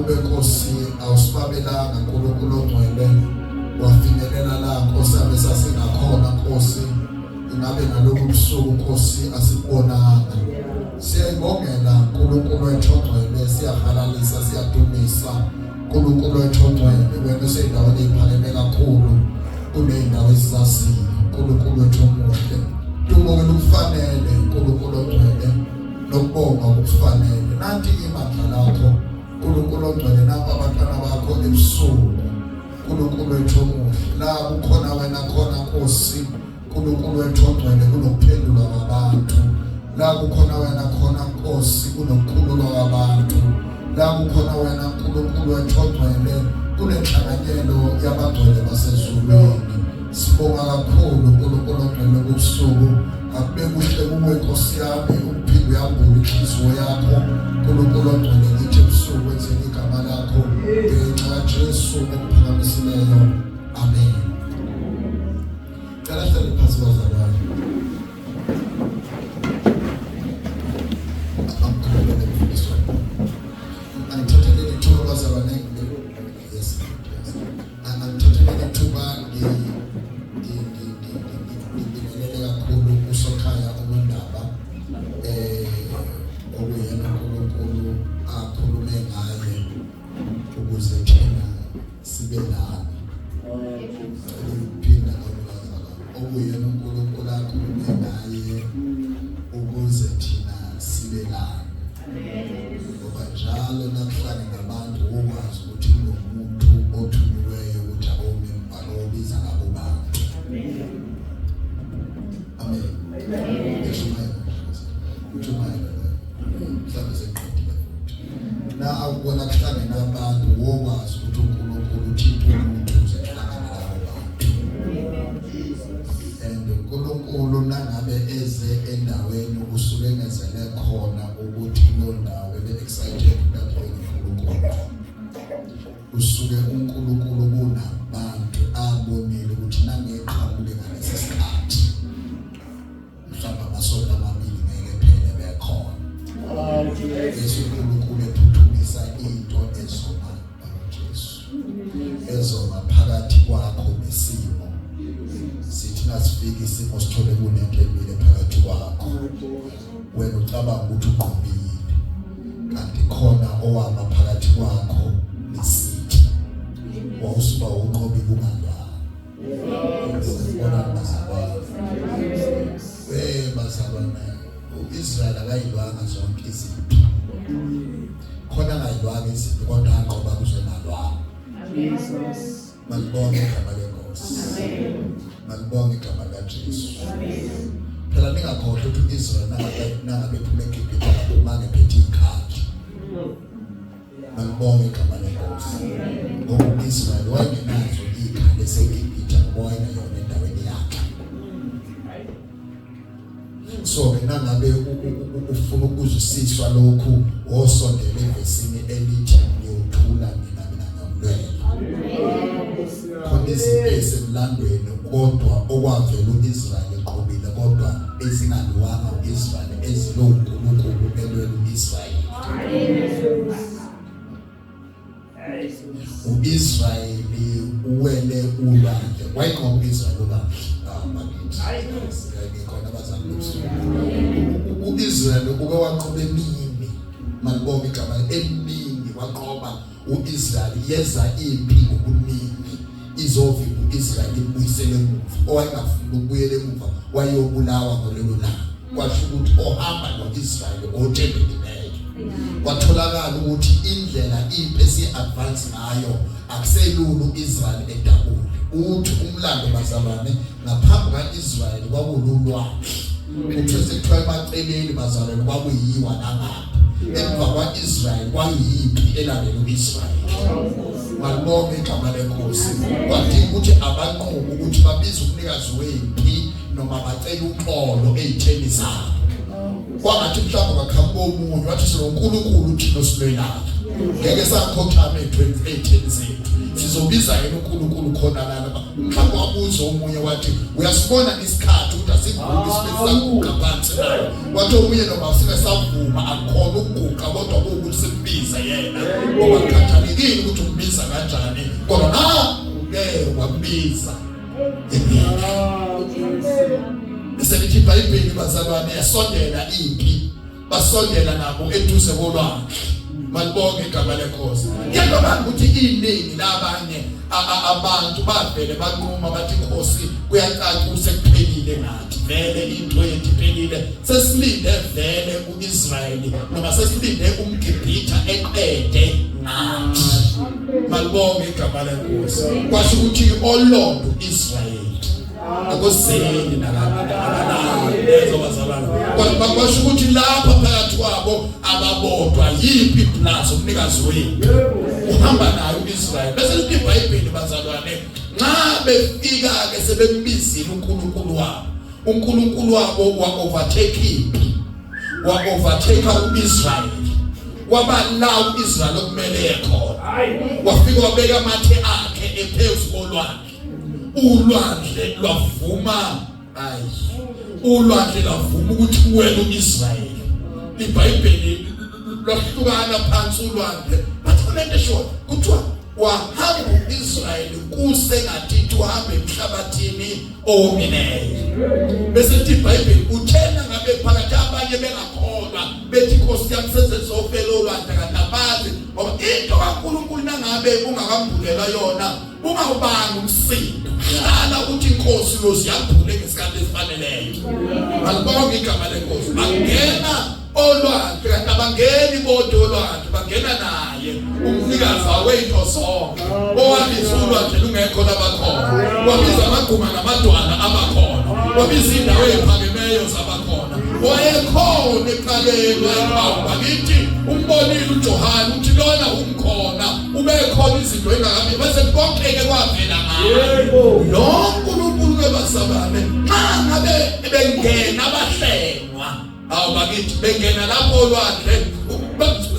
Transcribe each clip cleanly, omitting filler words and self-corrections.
Ukube Nkosi awusibabelanga uNkulunkulu ongcwele wafinyelela la Nkosi yami sasingakhona Nkosi ingabe nalobu busuku Nkosi asikubonanga. Siyayibongela uNkulunkulu wethu ongcwele, siyahalalisa, siyadumisa uNkulunkulu wethu ongcwele, wena osendaweni ephakeme kakhulu kuney'ndawo esizaziyo. uNkulunkulu wethu omuhle, dumo lukufanele uNkulunkulu ongcwele, nokubonga kukufanele. Nanti ibandla lakho uNkulunkulu ongcwele, nampa abantwana bakho ebusuku uNkulunkulu wethu omuhle, la kukhona wena khona Nkosi uNkulunkulu wethu ongcwele, kunokuphendulwa kwabantu. La kukhona wena khona Nkosi, kunokukhululwa kwabantu. La kukhona wena Nkulunkulu wethu ongcwele, kunenhlanganyelo yabangcwele basezulwini. Sibonga kakhulu uNkulunkulu ongcwele kubusuku. Akube kuhle kuwe Nkosi yami ukuphinde uyambule inhliziyo yakho uNkulunkulu ongcwele kithi ebusuku, wenzeni igama lakho ngenxa kaJesu okuphakamisileyo. Amen. Cela sihlale phansi bazalwane. Angikhulumele mfundisi wami. Angithathele ithuba bazalwane. Yes. Angithathele ithuba ngibingelele kakhulu uSokhaya uNondaba okuyena uNkulunkulu akhulume ngaye ukuze thina sibe lana. Ukuphinda lokubazala okuyena uNkulunkulu akhulume ngaye ukuze thina sibe lana. Ngoba njalo nakuhlangene abantu wokwazi ukuthi kunomuntu othunyelweyo ukuthi abone akobiza labo bantu. Amen. Eshumayela. Ushumayela. Mhlawumbe sengiqedile futhi. Na akubona kuhlangene abantu wokwazi ukuthi uNkulunkulu uthinta umuntu ukuze kuhlangane labo bantu. And uNkulunkulu nangabe eze endaweni usuke engezele khona ukuthi leyo ndawo ebe excited ukuthi uNkulunkulu. Usuke uNkulunkulu kunabantu abonile ukuthi nangeqhamuke ngalesi sikhathi mhlawumbe amasonto amabili ngeke phele bekhona. Yesu uNkulunkulu ephuthumisa into ezoma Jesu ezoma phakathi kwakho nesimo. Sithi nasifika isimo sithole kunento emile phakathi kwakho, wena ucabanga ukuthi unqobile, kanti khona owama phakathi kwakho nesithi wawusuba unqobile ungalwanga. Sibona bazalwane, bazalwane, uIsrael akayilwanga zonke izimpi, khona angayilwanga izimpi kodwa anqoba kuze nalwanga. Malibonge igama lenkosi. Malibonge igama likaJesu. Phela ningakhohlwa ukuthi uIsrael nangabe ephuma eGibhithe akaphumanga ephethe ikhadi. Malibonge igama lenkosi. Ngoba uIsrael wayengenazo ikhadi eseGibhithe ngoba wayengeyona endaweni yakhe. So ke nangabe ufuna ukuzwisiswa lokhu, wosondela evesini elithi niyothula nina, mina ngiyomlwela. Khona izinto ezisemlandweni kodwa okwavela uIsrael eqobile kodwa ezingaluwanga uIsrael, ezilo uNkulunkulu elwela uIsrael. uIsrayeli uwele ulwandle, wayinqoba uIsrayeli ulwandle. Ah bakithi, ngikhona abazali bobusuku. uIsrayeli uke wanqoba emini, malibonga igama, emini wanqoba uIsrayeli. Yeza impi ngobuningi izovimba uIsrayeli ibuyisele emuva, owayengafuni ukubuyela emuva wayobulawa ngolelo langa. Kwasho ukuthi ohamba noIsrayeli othembekileyo. Kwatholakala ukuthi indlela impi esi-advance ngayo akuselula uIsrael edabule. Uthi umlando bazalwane, ngaphambi kaIsrael kwakululwandle, kuthiwe sekuthiwa emaceleni bazalwane kwakuyiwa nangapha. Emva kwa-Israel kwayiphi elandela u-Israel? Malibonge igama lenkosi. Kwadinga ukuthi abanqume ukuthi babize umnikazi wempi noma bacela uxolo ey'theni zabo. Kwangathi mhlawumbe baqhamuka omunye wathi sinoNkulunkulu thina osilwelayo, ngeke sakhothama ey'theni zethu, sizobiza yena uNkulunkulu khona lana. Mhlawumbe wabuza omunye wathi uyasibona isikhathi ukuthi asivumi sibe saguqa phansi nayo. Wathi omunye noma sibe savuma akukhona ukuguqa kodwa kuwukuthi simbize yena ngoba kukhathalela. Akukhathalekile ukuthi umbiza kanjani, kodwa uke wambiza emini. Bese lithi iBhayibheli bazalwane, yasondela impi, basondela nabo eduze kolwandle. Malibonge igama lenkosi. Ngiyacabanga ukuthi iningi labanye abantu bavele banquma bathi inkosi kuyacaca usekuphelile ngathi vele into yethu iphelile, sesilinde vele uIsrayeli noma sesilinde umGibhitha eqede ngathi. Malibonge igama lenkosi. Kwasho ukuthi olondo uIsrayeli akuseni nakanalezo bazalwane, kodwa kwasho ukuthi lapha phakathi kwabo ababodwa yiphi plus umnikazi wethu uhamba naye uIsrael. Bese lithi iBhayibheli bazalwane, nxa befika ke sebembizile uNkulunkulu wabo, uNkulunkulu wabo wa overtake impi, wa overtake uIsrael, waba la uIsrael okumele ekhona, wafika wabeka amathe akhe ephezu kolwandle, ulwandle lwavuma. Ayi, ulwandle lwavuma ukuthi wena uIsrayeli. IBhayibheli lwahlukana phansi ulwandle, bathi kunento esho kuthiwa wahamba uIsrayeli kusengathi uhambe emhlabathini owomileyo. Bese lithi iBhayibheli uthena ngabe phakathi abanye bengakholwa bethi inkosi yami senze sofela olwandle, kanti abazi ngoba into kaNkulunkulu nangabe ungakambulelwa yona ungawubanga umsindo, hlala ukuthi inkosi uyoziyambule ngesikhathi esifaneleyo. Alibonge igama lenkosi. Bangena olwandle, kanti abangeni bodwa olwandle, bangena naye umnikazi aweyinto zonke owabiza ulwandle lungekho labakhona, wabiza amaguma namadwala abakhona, wabiza indawo ey'phakemeyo zabakhona, wayekhona ekuqaleni, wayekhona bakithi. Umbonile uJohane uthi lona umkhona ubekhona izinto engakabi, bese konke-ke kwavela ngayo lo Nkulunkulu ke bazalwane. Nxa ngabe bengena abahlengwa, awu bakithi, bengena lapho olwandle,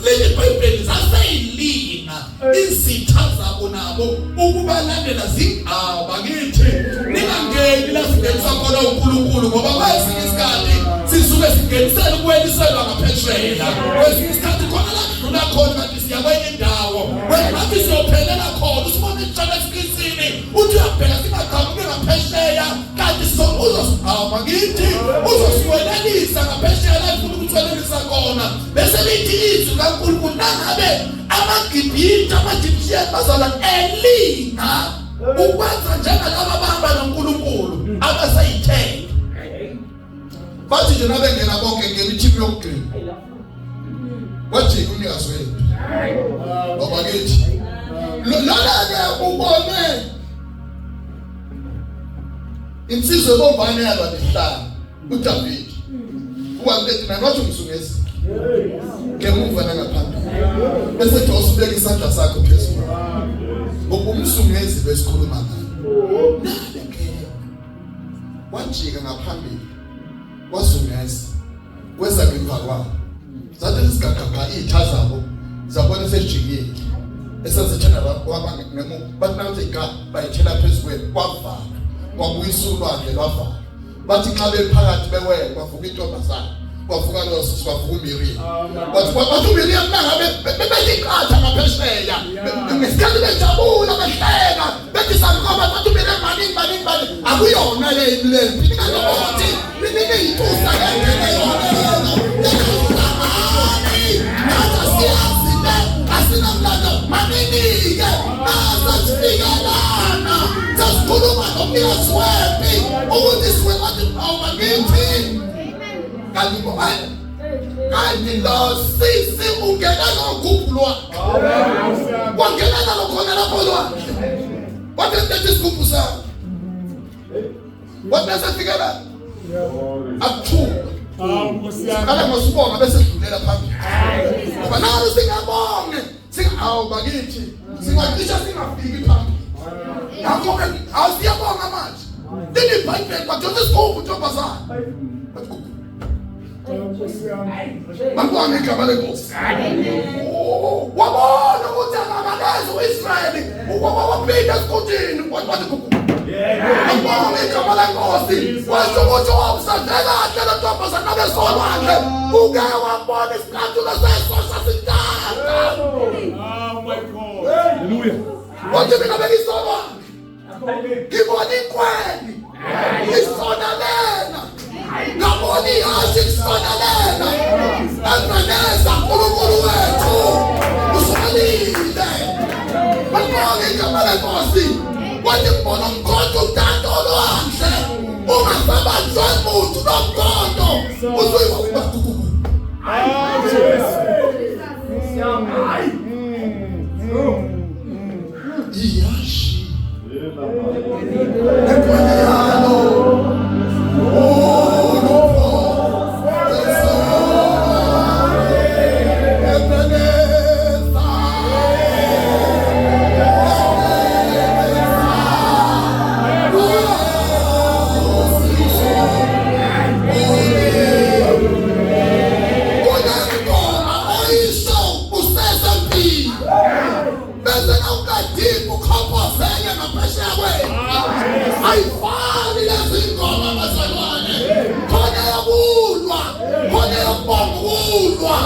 leli Bhayibheli zaseyilinga izitha zabo nabo ukubalandela zingawu bakithi, ningangeni la singenisa khona uNkulunkulu, ngoba kwesinye isikhathi sisuke singenisela ukuweliselwa ngaphesheya, kwesinye isikhathi khona la kudlula khona kanti siya kwenye indawo, wena ngathi siyophelela khona, usibona isitshalo esikinsini uthi uyabheka singaqhamuki ngaphesheya, kanti bakithi uzosiwelelisa ngaphesheya la ifuna ukusiwelelisa khona. Bese lithi izwi kaNkulunkulu nangabe amaGibhithe, ama-Egyptian bazalwane elinga ukwenza njengalaba abahamba noNkulunkulu abasayithele, bathi nje nabengena bonke ngena ithimu yokugcina, wajika umnikazi wethu ngoba kithi lona-ke ubone insizwa ebomvane yalwa nehlanga uDavid u-139 wathi umzungezi ngemuva nangaphambili, bese thi usubeka isandla sakho phezulu ngoba umzungezi besikhuluma ngayo nabengena wajika ngaphambili wazungeza weza ngemva kwabo, zathi isigagabha iy'tha zabo zabona sejikile esazithena kwaba ngemuva, bathi nakuthi ga bayithela phezu kwenu, kwavala kwabuyisa ulwandle lwavala. Bathi nxa bephakathi bewele kwavuka intombazane, kwavuka lo sisi, kwavuka uMiriam. Wathi uMiriam nangabe bebethi iqatha ngaphesheya ngesikhathi bejabula behleka bethi sankoba, bathi uMiriam maningi maningi maningi, akuyona le le ningalokuthi niniyitusa ngengene yona lena yakhulumani nathi asiyazi le asinamlando maningi-ke nasesifikelana sesikhuluma nomnikazi wempi ukuthi siwengathi awuma ngithi kanti kanti lo sisi ungena nogubhu lwakhe, wangena nalo khona lapho lwakhe, wathi ngilethe isigubhu sami, wathi nasefikela akuthuka siqala ngosibonga bese sidlulela phambili, ngoba nawe singabonge singawu bakithi singacisha singafiki phambili. Ngakho-ke awusiyabonga manje leli Bhayibheli badonsa isigubhu ntombazane, malibonge igama lenkosi. Wabona ukuthi akakalezi u-Israyeli, waphinda esigodini wathi gugu, malibonge igama lenkosi. Washo ukuthi wawusadle kahle le ntombazane abesolwandle, uke wabona isicathulo sesosha sintanta. Oh my God. Haleluya. Wathi mina bengisolwandle. Ngibona inkweli. Isona lena. Ngabona ihashi lisona lena. Enganeza uNkulunkulu wethu. Usolile. Balibonge igama lenkosi. Wathi ngibona umkhonto utata olwandle. Ungasabanjwa muntu nomkhonto. Usuyiwa Iyashi. Ekwele yalo. Kunengoma oyisho usesempini bese nawukadinga ukhophozele ngaphesheya kwethu. Ayifani lezi ngoma bazalwane, khona yokulwa, khona yokubonga ukulwa.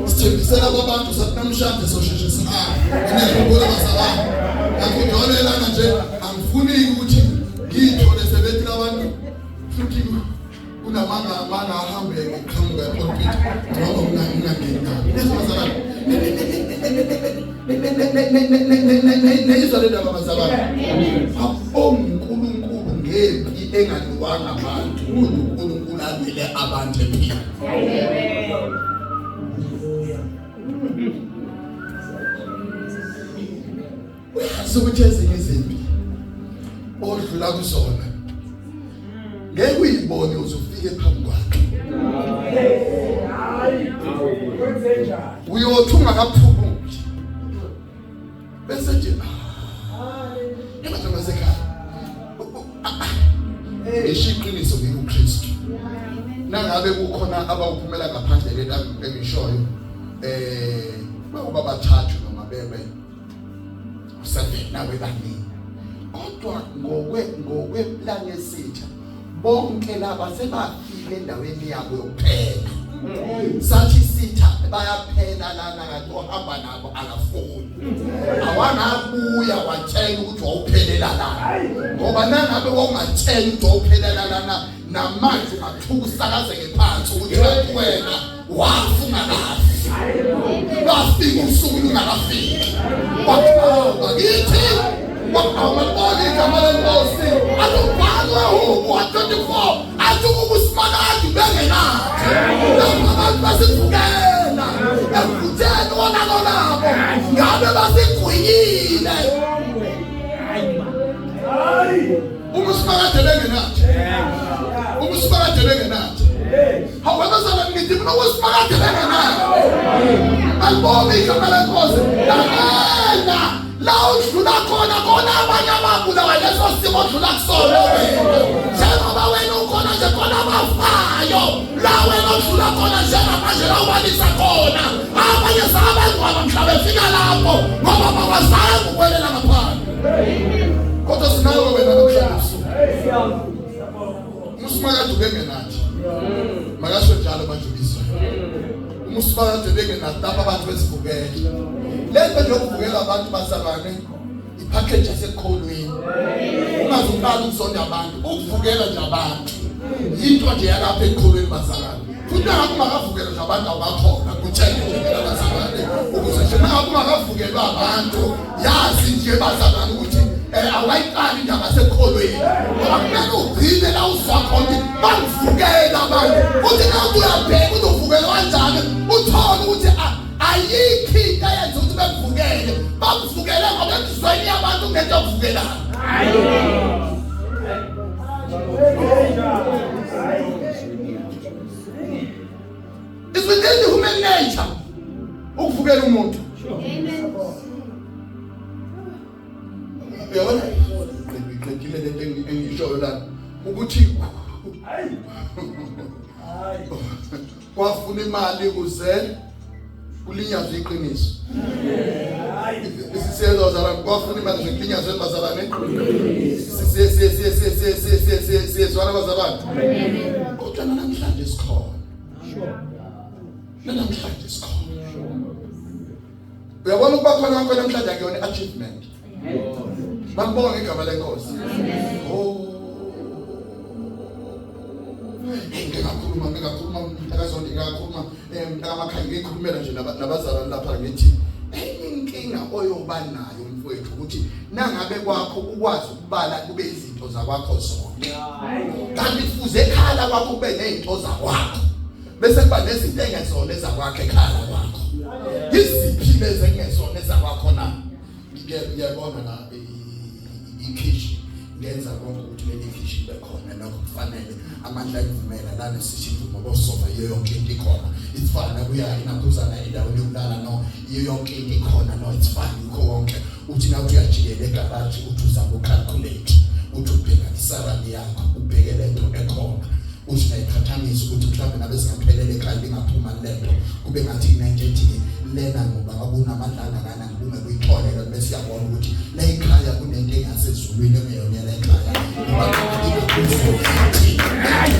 Sithembisela kwabantu sathi namhlanje sosheshe sihambe. Ngiyakhumbula bazalwane. Ngakhumbula lana nje angifuni ukuthi ngiyithole sebethi labantu futhi kunamanga amanga ahambe ngeqhamuka epulpit ngoba ngingangeni nabo. Lezi bazalwane. Neyizwa le ndaba bazalwane. Abonga uNkulunkulu ngempi engaliwanga abantu. uNkulunkulu alwele abantu empini. Uyazi ukuthi ezinye izimpi odlula kuzona ngeke uyibone uze ufike phambi kwakhe. Uyothi ungakaphumuli bese nje emadoda asekhaya ngisho iqiniso ngikuKristu nangabe kukhona abawuphumela ngaphandle lento engishoyo bakuba bathathu noma bebe u7 nawe baningi kodwa ngokwe plan yesitha bonke laba sebafile endaweni yabo yokuphela. Sathi sitha bayaphela lana kanti ohamba nabo akafuni. Awangabuya watshela ukuthi wawuphelela la. Ngoba nangabe wawungatshela ukuthi wawuphelela lana namanje ungathuka usakazeke phansi ukuthi kanti wena wafa ungakafi. Lwafika usuku lungakafiki. Wakhamba kithi waqhamuka igama lenkosi akubhalwe hubo 24 athi ukuba usimakade bengenathi lapho abantu basivukela ekuvutheni wonalo labo ngabe basigwinyile uma usimakade bengenathi uma usimakade bengenathi however zalwane ngithi mina usimakade bengenathi alibonge igama lenkosi lalela la udlula khona khona abanye ababulawa leso simo odlula kusona wena njengoba wena ukhona nje khona abafayo la wena odlula khona njengamanje la ubalisa khona abanye sabangcwaba mhla befika lapho ngoba bakwazanga ukwelela ngaphandle kodwa sinawe wena namhlanje ubusuku umusimakade ubengenathi makasho njalo manje ubizwa umusimakade ubengenathi lapha abantu besivukele lento nje yokuvukela abantu bazalwane ipackage yasekholweni ungaze uqale ukuzonda abantu ukuvukela nje abantu yinto nje yalapha ekholweni bazalwane futhi nangabe ungakavukelwa nje abantu awukakhona kutshele nje mina bazalwane ukuze nje nangabe ungakavukelwa abantu yazi nje bazalwane ukuthi awukayiqali indaba sekholweni ngoba kumele ugcine la uzwa khona ukuthi bangivukela abantu futhi nawe uyabheka ukuthi uvukelwa kanjani uthole ukuthi ayikho into eyenza ukuthi bemvukele bamvukele ngoba emizweni yabantu kungento yokuvukelana. It's within the human nature ukuvukela umuntu. Amen. Uyabona? Ngiqedile lento engishoyo la ukuthi kwafuna imali ukuze Kulinyazwe iqiniso. Sisiyezwa bazalwane, kwafuna imali nje kulinyazwe bazalwane. Siyezwana bazalwane. Kodwa namhlanje sikhona. Namhlanje sikhona. Uyabona ukuba khona kwakho namhlanje akuyona achievement. Bambonga igama lenkosi. Oh. Ngeke ngakhuluma, ngeke ngakhuluma mntakazondi, ngeke ngakhuluma mntakaMakhanya, ngikhulumela nje nabazalwane lapha ngithi enye inkinga oyoba nayo mfowethu ukuthi nangabe kwakho ukwazi ukubala kube izinto zakwakho zonke. Kanti kufuze ekhala kwakho kube nezinto zakwakho. Bese kuba nezinto engezona ezakwakho ekhala kwakho. Yiziphi lezi engezona ezakwakho na? Ngiyabona la ikhishi ngenza konke ukuthi leli khishi libe khona lokho kufanele amandla ayivumela lana sithi imvumo bosofa iyo yonke into ikhona it's fine kuya inakhuzana endaweni yokulala no iyo yonke into ikhona no it's fine yikho konke uthi na uyajikela egaraji uthi uzama ucalculate uthi ubheka isalary yakho ubheke lento ekhona uthi nayiqhathanisa ukuthi mhlawumbe ngabe singaphelele ekhaya lingaphuma lento kube ngathi kunento ethi lena ngoba kwakunamandla angakanani kunge kuyithole lo bese siyabona ukuthi la ekhaya kunento engasezulwini engeyona la ekhaya ngoba ingakuzothi ukuthi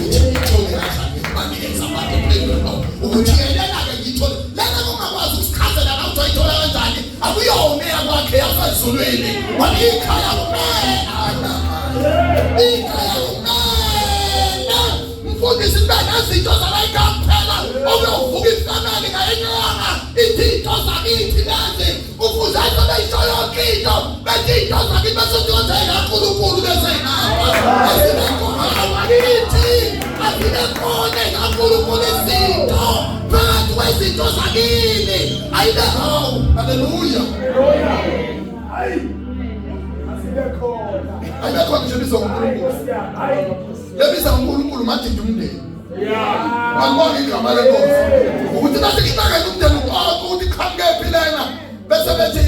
ngithole kanjani banikeza abantu phendula ukuthi yena ke ngithole lena kungakwazi ukusichazela la ukuthi ayithola kanjani akuyona eyakwakhe yasezulwini ngoba ikhaya kumele ikhaya kumele mfundisi kube nezinto zalayika kuphela okuyovuka ifamily ngayinyanga ithi into zakithi lezi ufuze sebeyisho yonke into bethi into zakithi bese uthi kaNkulunkulu bese ngapha azibe khona wakithi azibe khona kaNkulunkulu izinto phakathi kwezinto zakini ayibe hawu haleluya hayi asibe khona ayibe khona nje bizo uNkulunkulu lebiza uNkulunkulu madidi umndeni Malibonga igama lenkosi ukuthi nase kuhlangene umndeni uqoqo ukuthi qhamukephi lena bese bethi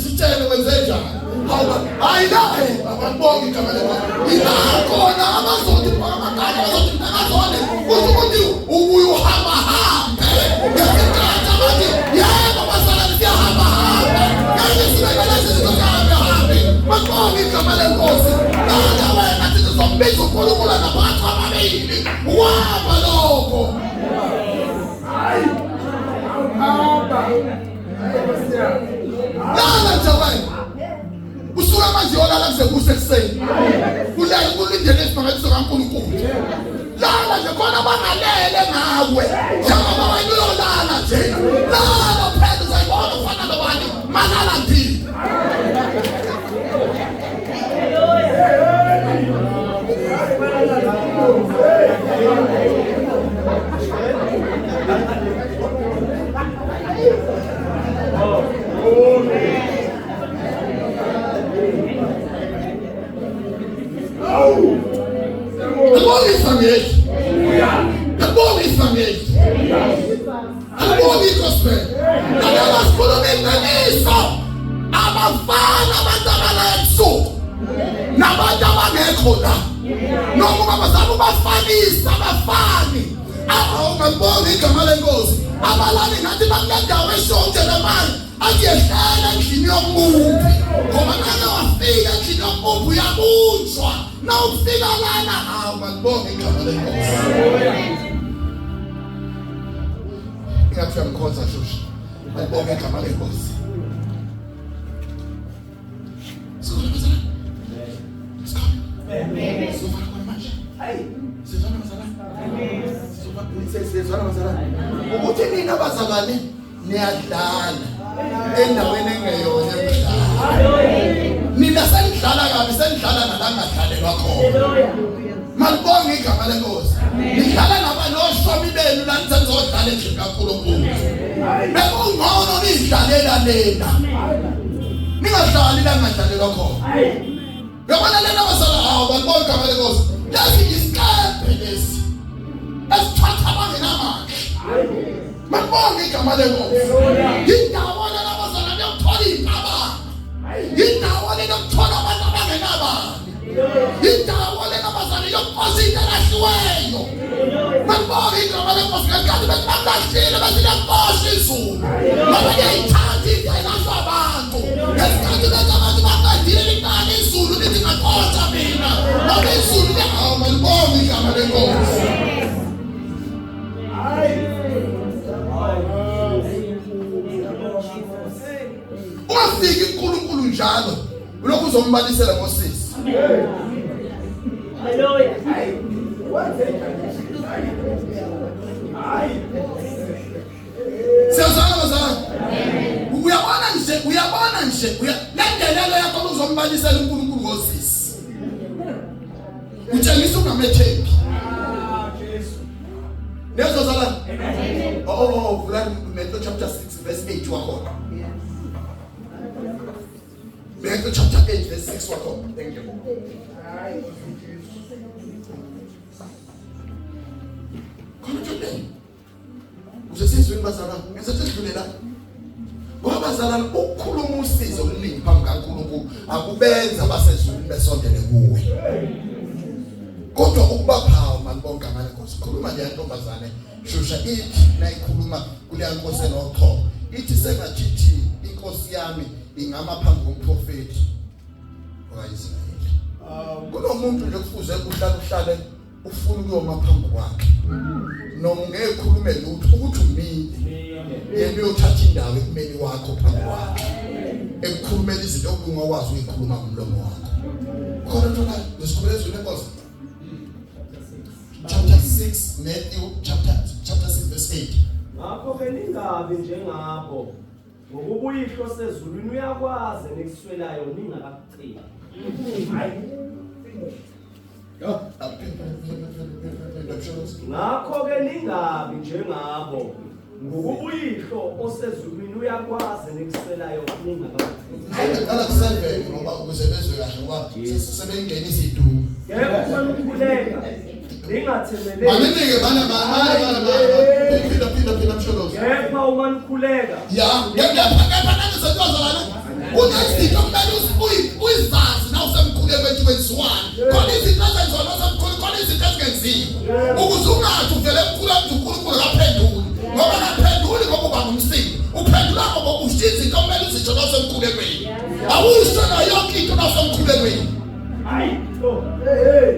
sitshele wenze njani hawu hayi la ababonga igama lenkosi ila khona abazothi amagama abazothi mntakazone kusho ukuthi ubuye uhamba hambe ngesikhathi abathi yebo bazalwane siyahamba hamba ngeke sibe nalezi zinto sihambe hambe malibonga igama lenkosi lana wena sithi uzombiza uNkulunkulu ngaphakathi kwamabili waba lokho hayi awuhamba lala nje wena usuka manje yolala kuze kuse ekuseni ulele ulindele isimangaliso kaNkulunkulu lala nje khona bangalele ngawe njengoba wena uyolala nje lala phela uzayibona ufana nobani malala ndini Alibonge ivangeli. Alibonge ivangeli. Alibonge igospel. Lalela sikhuluma iqiniso. Abafana abantu abala ebusuku nabantu abangekho la. Noma ubaba ubafanisa abafani. Awungabonga igama lenkosi. Abalali ngathi bakule ndawo esonke lemali. Athi yehlela endlini yomuntu. Ngoba nake wafika endlini yomuntu uyabunjwa. Na ufika lana hawu malibonge igama lenkosi. Ingathi uyamkhonza shusha. Malibonge igama lenkosi. Sikhona bazalwane. Sikhona. Amen. Sizofana khona manje. Hayi. Sizwana bazalwane. Amen. Sizwana bazalwane. Ukuthi nina bazalwane niyadlala endaweni engeyona emdlalo. Nina senidlala kabi senidlala nalangadlalelwa khona. Malibonge igama lenkosi. Nidlala nabanoshomi benu la nizodlala endlini kaNkulunkulu. Bekungcono nidlalela lena. Ningadlali la ngadlalelwa khona. Yabona lena bazala hawo balibonge igama lenkosi. Lesi isikebhe lesi. Esithatha abangenamandla. Malibonge igama lenkosi. Indawo lena bazala niyokuthola iy'ntabana. Indawo lena yokuthola abantu abangenabani. Indawo lena bazala yokuphosa into elahliweyo. Malibonge igama lenkosi ngesikhathi bethi bamlahlile bethi liyakubosha izulu. Ngoba liyayithanda into elahlwa abantu. Ngesikhathi bethi abantu baqedile liqala izulu lithi ngaqotha mina. Ngoba izulu liyahawu malibonge igama lenkosi. Ungafiki uNkulunkulu njalo ulokhu uzombalisela ngosisi. Hallelujah. Siyazwana bazalwane. Uyabona nje, uyabona nje, lendelelo yakho uzombalisela uNkulunkulu ngosisi. Utshengisa ungamethembi. Nezwa zalana? Oh oh oh vulani Matthew chapter 6 verse 8 wakhona. Matthew chapter 8 verse 6 wakhona. Thank you. Khona uthini? Usesizweni bazalwane, ngizothi sidlule la. Ngoba bazalwane ukukhuluma usizo oluningi phambi kaNkulunkulu akubenza basezulwini besondele kuwe. Kodwa ukuba phawu mani bonke amane Nkosi khuluma leya ntombazane shusha ithi nayikhuluma kuleya nkosi enochoko ithi sengathithi inkosi yami ingama phambi komprofeti wakwaIsrayeli. Kunomuntu nje kufuze uhlale uhlale ufuna ukuyoma phambi kwakhe noma ungeke ukhulume lutho ukuthi umile yena uyothatha indawo ekumeni wakho phambi kwakhe ekukhulumela izinto okungakwazi ukuyikhuluma ngomlomo wakho khona thola lesikhuluma ezwini lenkosi chapter 6 Matthew chapter 6 verse 8 ngakho ke ningabi njengabo ngokuba uyihlo sezulwini uyakwazi enikuswelayo ningakakuceli. Ngakho-ke ningabi njengabo, ngokuba uyihlo osezulwini uyakwazi enikuswelayo ningakakuceli. Qala ku-7 ngoba ukuze bezwe kahle ngoba sebengenisa idumo. Yebo, uma nikhuleka ningathemeleli. Maninike mana mana mana mana. Phinda phinda phinda msholozi. Kepha uma nikhuleka Ya, kepha kepha nanizentwazalana kunezinto kumele uyizazi na usemkhulekweni kwenziwani. Khona izinto ezenziwa nosemkhulu, khona izinto ezingenziwa. Ukuze ungathi uvele emkhulekweni uNkulunkulu akaphenduli. Ngoba akaphenduli ngoba uba ngumsindo. Uphendula ngoba usho izinto okumele uzisho nasemkhulekweni. Awusho nayo yonke into nasemkhulekweni. Hayi, oh, hey hey.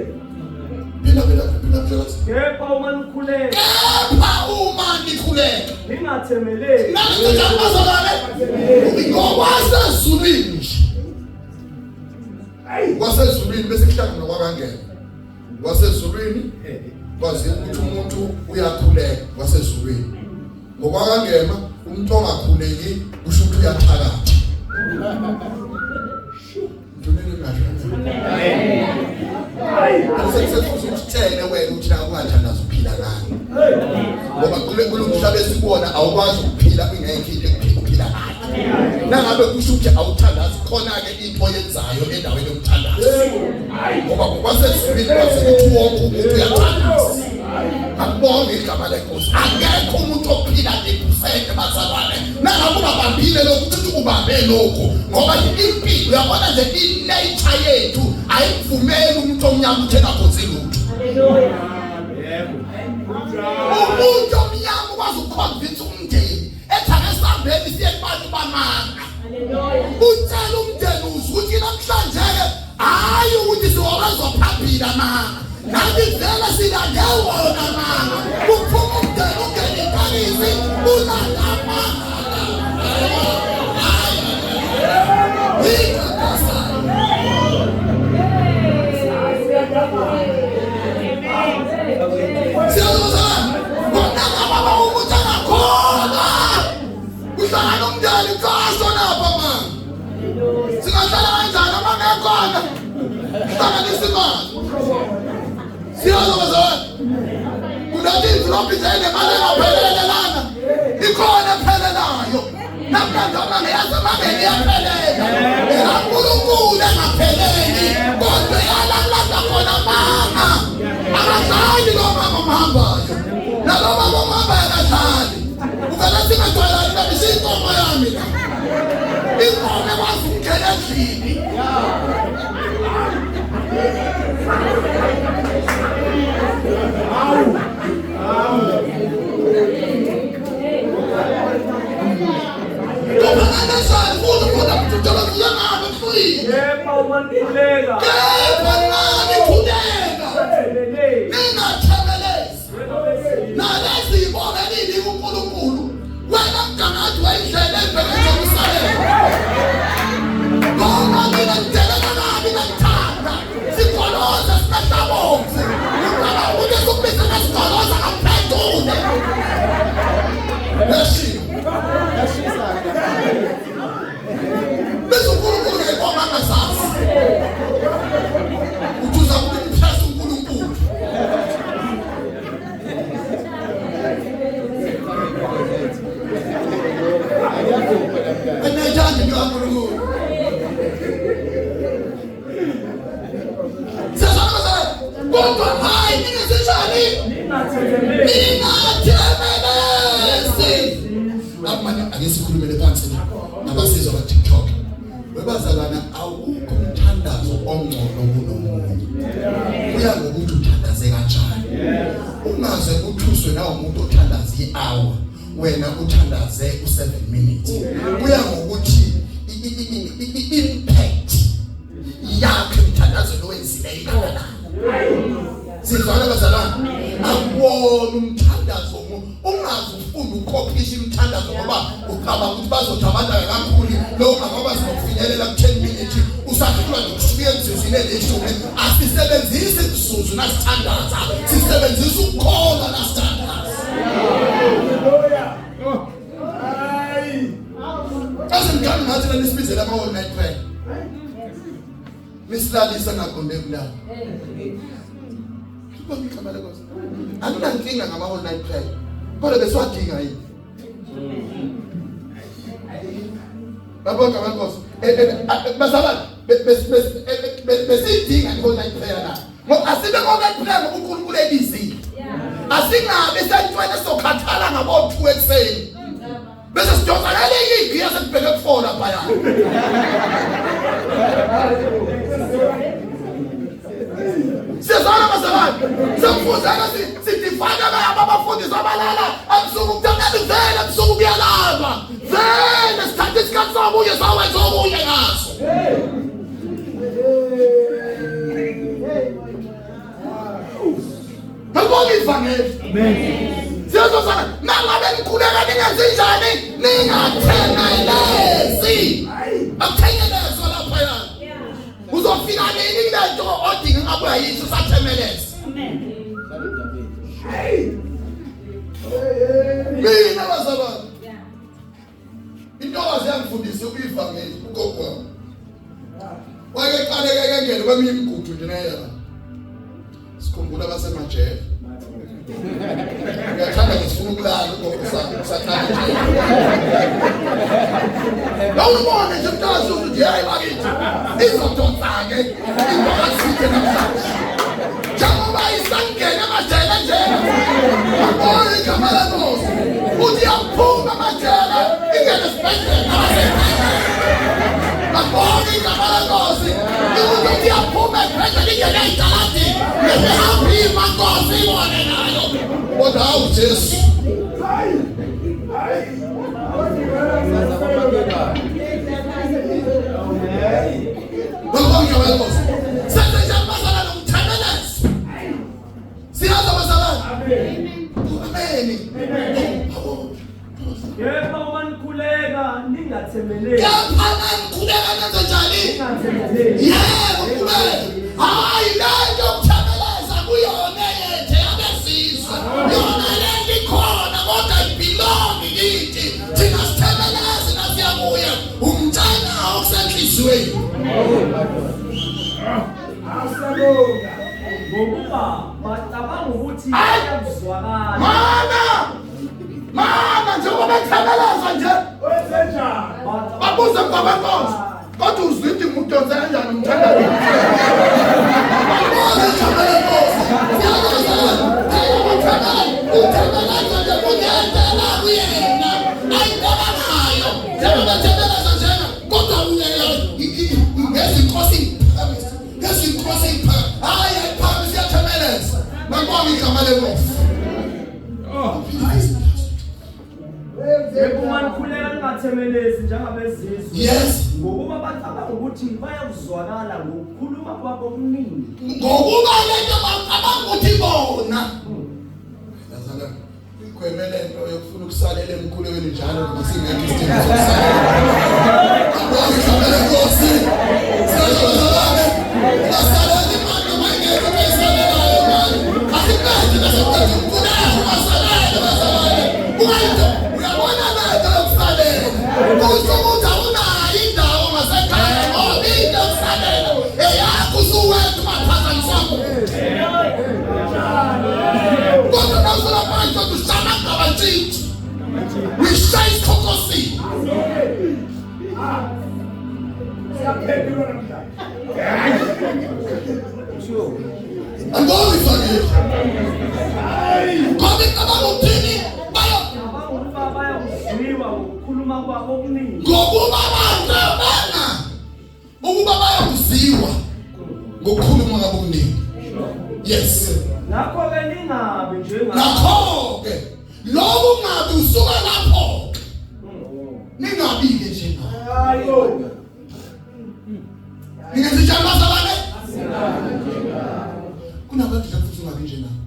Phinda phinda phinda msholozi. Kepha uma nikhuleka Kepha uma nikhuleka ningathemeleli. Nalento bazalwane ngokwasezulwini nje. Kwasezulwini bese kuhlangana kwakangena. Kwasezulwini kwazi ukuthi umuntu uyakhuleka kwasezulwini. Ngokwakangema umuntu ongakhuleki kusho ukuthi uyathakatha. Sekuzokuthele wena ukuthi la ungathandaza uphila ngani. Ngoba kule kulomhlaba esikuwona awukwazi ukuphila ingekho into ekuphila uphila ngayo. Nangabe kusho ukuthi awuthandazi khona ke into oyenzayo endaweni yokuthandaza. Ngoba ngokwasezulwini kwase ukuthi wonke umuntu uyathandaza. Akubonge igama lenkosi. Akekho umuntu ophila ngephusente bazalwane. Nangabe ungabambile lokhu ukuthi ubambe lokhu ngoba impilo uyabona nje i-nature yethu ayivumeli umuntu omnyama ukuthi engakhonzi lutho. Hallelujah. Yebo. Umuntu omnyama ukwazi ukuconvince umndeni ethi ake sihambeni siye kubantu bamanga. Hallelujah. Utshela umndeni uzwe ukuthi namhlanje-ke hhayi ukuthi siwabezwa phambili amanga nathi vele silande wona amanga kuphuma umndeni ungene itakisi ulanda amanga hhayi ingabasayo siyazozana ngonaka baba ukuthi angakhona kuhlangana umndeni kuthiwa ashonapha manje singahlala kanjani uma ngekhona hlanganisa imali siyazi bazalwane kunathi imvilophi nje enemali engaphelele lana ikhona ephelelayo namhlanje amanga yasemangeni iyaphelela ekankulunkulu engapheleli kodwa yalalanda khona amanga akadlali lo mama omhambayo nalo mama omhambayo akadlali uvele singajwayelani nami siyinkomo yami la inkomo ekwazi ukungena endlini uma nikhuleka. Kepha nanikhuleka. Ningathemelezi. Nalezi ibonga elinika uNkulunkulu. Wena mgangathi wendlela ebheke eJerusalema. Ngoba mina ngidelela kabi ngikuthanda. Sigoloza simehlabonzi. Ngicela ukuthi sikubize ngesigoloza ngaphendule. Yashiya. Yashisa. Bese uNkulunkulu ngayibonga angazazi. Uthi uza kumimpress uNkulunkulu. Enethanda into kaNkulunkulu. Siyazwana bazalwane? Kodwa hayi ningasenjani? Ningathemelezi. Akumane ake sikhulumele phansi la nabasizwa ka TikTok. Webazalwane awukho umthandazo ongcono kunomunye. Kuya ngokuthi uthandaze kanjani. Ungaze uthuswe na umuntu othandaza i-hour wena uthandaze u7 minutes. Kuya ngokuthi i-impact yakhe emthandazweni owenzileyo ingakanani. Sizwana bazalwane? Akuwona umthandazo ungaze ufune ukukophisha imithandazo ngoba ucabanga ukuthi bazothi abantu akakhuli lo ngoba sizofinyelela ku-10 minutes usahlulwa nje kushiya emzuzwini elishumi. Asisebenzisi imizuzu nasithandaza, sisebenzisa ukukholwa nasithandaza. Hallelujah. Hayi. Kaze ngithanda ngathi lana isibizela ama all night prayer. Misilalisa ngaqonde kulala. Ubona igama lenkosi. Akunankinga ngama all night prayer. Kodwa besiwadinga yini? Babonke igama lenkosi. Bazalwane besidinga i-all night prayer la. Ngoba asibe all night prayer ngoba uNkulunkulu ebizile. Asingabi sentweni esokhathala ngabo 2 ekuseni. Bese sidonsa ngelinye igiya sekubheke ku-4 laphaya. Sizwana bazalwane. Sekufunzana sidifana laba abafundisi abalala ebusuku kuthatha vele ebusuku kuyalalwa. Vele sithatha isikhathi sokunye sawenza okunye ngaso. Ngibonga ivangeli. Amen. Siyazozana nangabe nikhuleka ningenzi njani? Ningathemelezi. Akuthengelezwa laphaya. Uzofika nini kule nto odinga ngabe uyayisho usathemeleza. Mina bazalwane. Intokazi yangifundisa ukuyivangeli ugogo wami. Wake qaleke kengene kweminye imigudu nje naye la. Sikhumbula abasemajele. Ngiyathanda ngisifuna ukulala ugogo sami usathanda nje. Awubone nje mntazi ukuthi hayi bakithi izodonsa ke into kathike namhlanje. Njengoba isangena emajele nje. Ubona igama lenkosi. Uthi yaphuma amajele ingene esibhedlela abasebhedlela. Babona igama lenkosi. Ukuthi yaphuma esibhedlela ingene ey'taladini. Nesihambima nkosi ibone nayo. Kodwa hawu Jesu. Babona igama lenkosi. Senze njani bazalwane umthemelezi. Siyazi abazalwane. Amen. Amen. Kepha uma nikhuleka ningathemeleli. Kepha nanikhuleka nenze njani? Ningathemeleli. Yebo, khuleka. Hayi lento yokuthemeleza kuyona eyethe yabezizwe. Yona lento ikhona kodwa ibhilongi kithi. Thina sithemeleze nasiya kuye. Umtshana okusenhliziyweni. Asabonga. Ngokuba bacabanga ukuthi Hayi! bayakuzwakala. Mana! Mana njengoba bethemeleza nje. Wenzenjani? Babuze kwabenkosi. Kodwa uzwide umdonse kanjani umthandazo? Babuze igama lenkosi. Siyazana. Uthemeleza nje kunento la kuyena. Ayicabangayo. Njengoba bethemeleza njena kodwa uyena ngezinkosi iphakamisa. Ngezinkosi iphakamisa. Hayi ayiphakamisa iyathemeleza. Ngibonga igama lenkosi. Kepha uma nikhuleka ningathemelezi njengabezizwe. Yes. Ngokuba bacabanga Bacabanga ukuthi bayakuzwakala ngokukhuluma kwabo okuningi. Ngokuba lento bacabanga ukuthi bona. Lazana igweme lento yokufuna ukusalela emkhulekweni njalo noma singekho isidingo sokusalela. Abonge igama lenkosi. Siyazalane. Ungasaleli imali noma ingekho into oyisalelayo mali. Asiqede bese uqeda umkhuleko ungasaleli bazalwane. Ungayinto uyabona lento yokusalela. Kusho ukuthi awunayo indawo ngasekhaya ngoba into yokusalela eyakho usuwedwa ungaphazanyiswa muntu. Kodwa nawusula phansi kodwa ushaya amagqabantshintshi. Uyishaya isikhokosini. Siyaphendulwa namhlanje. Angibongi ifakile. Ngoba icabanga ukuthini? Bayo Bacabanga ukuba bayakuzwiwa ngokukhuluma kwabo okuningi. ngokuba bacabanga ukuba bayokuzwiwa ngokukhuluma kwabo okuningi. Yes. Ngakho-ke ningabi njengabo. Ngakho-ke lokhu kungabi usuka lapho ningabi-ke njengabo. Hayibo. Ningenza njani bazalwane? Kunabantu nje futhi ungabi njengabo.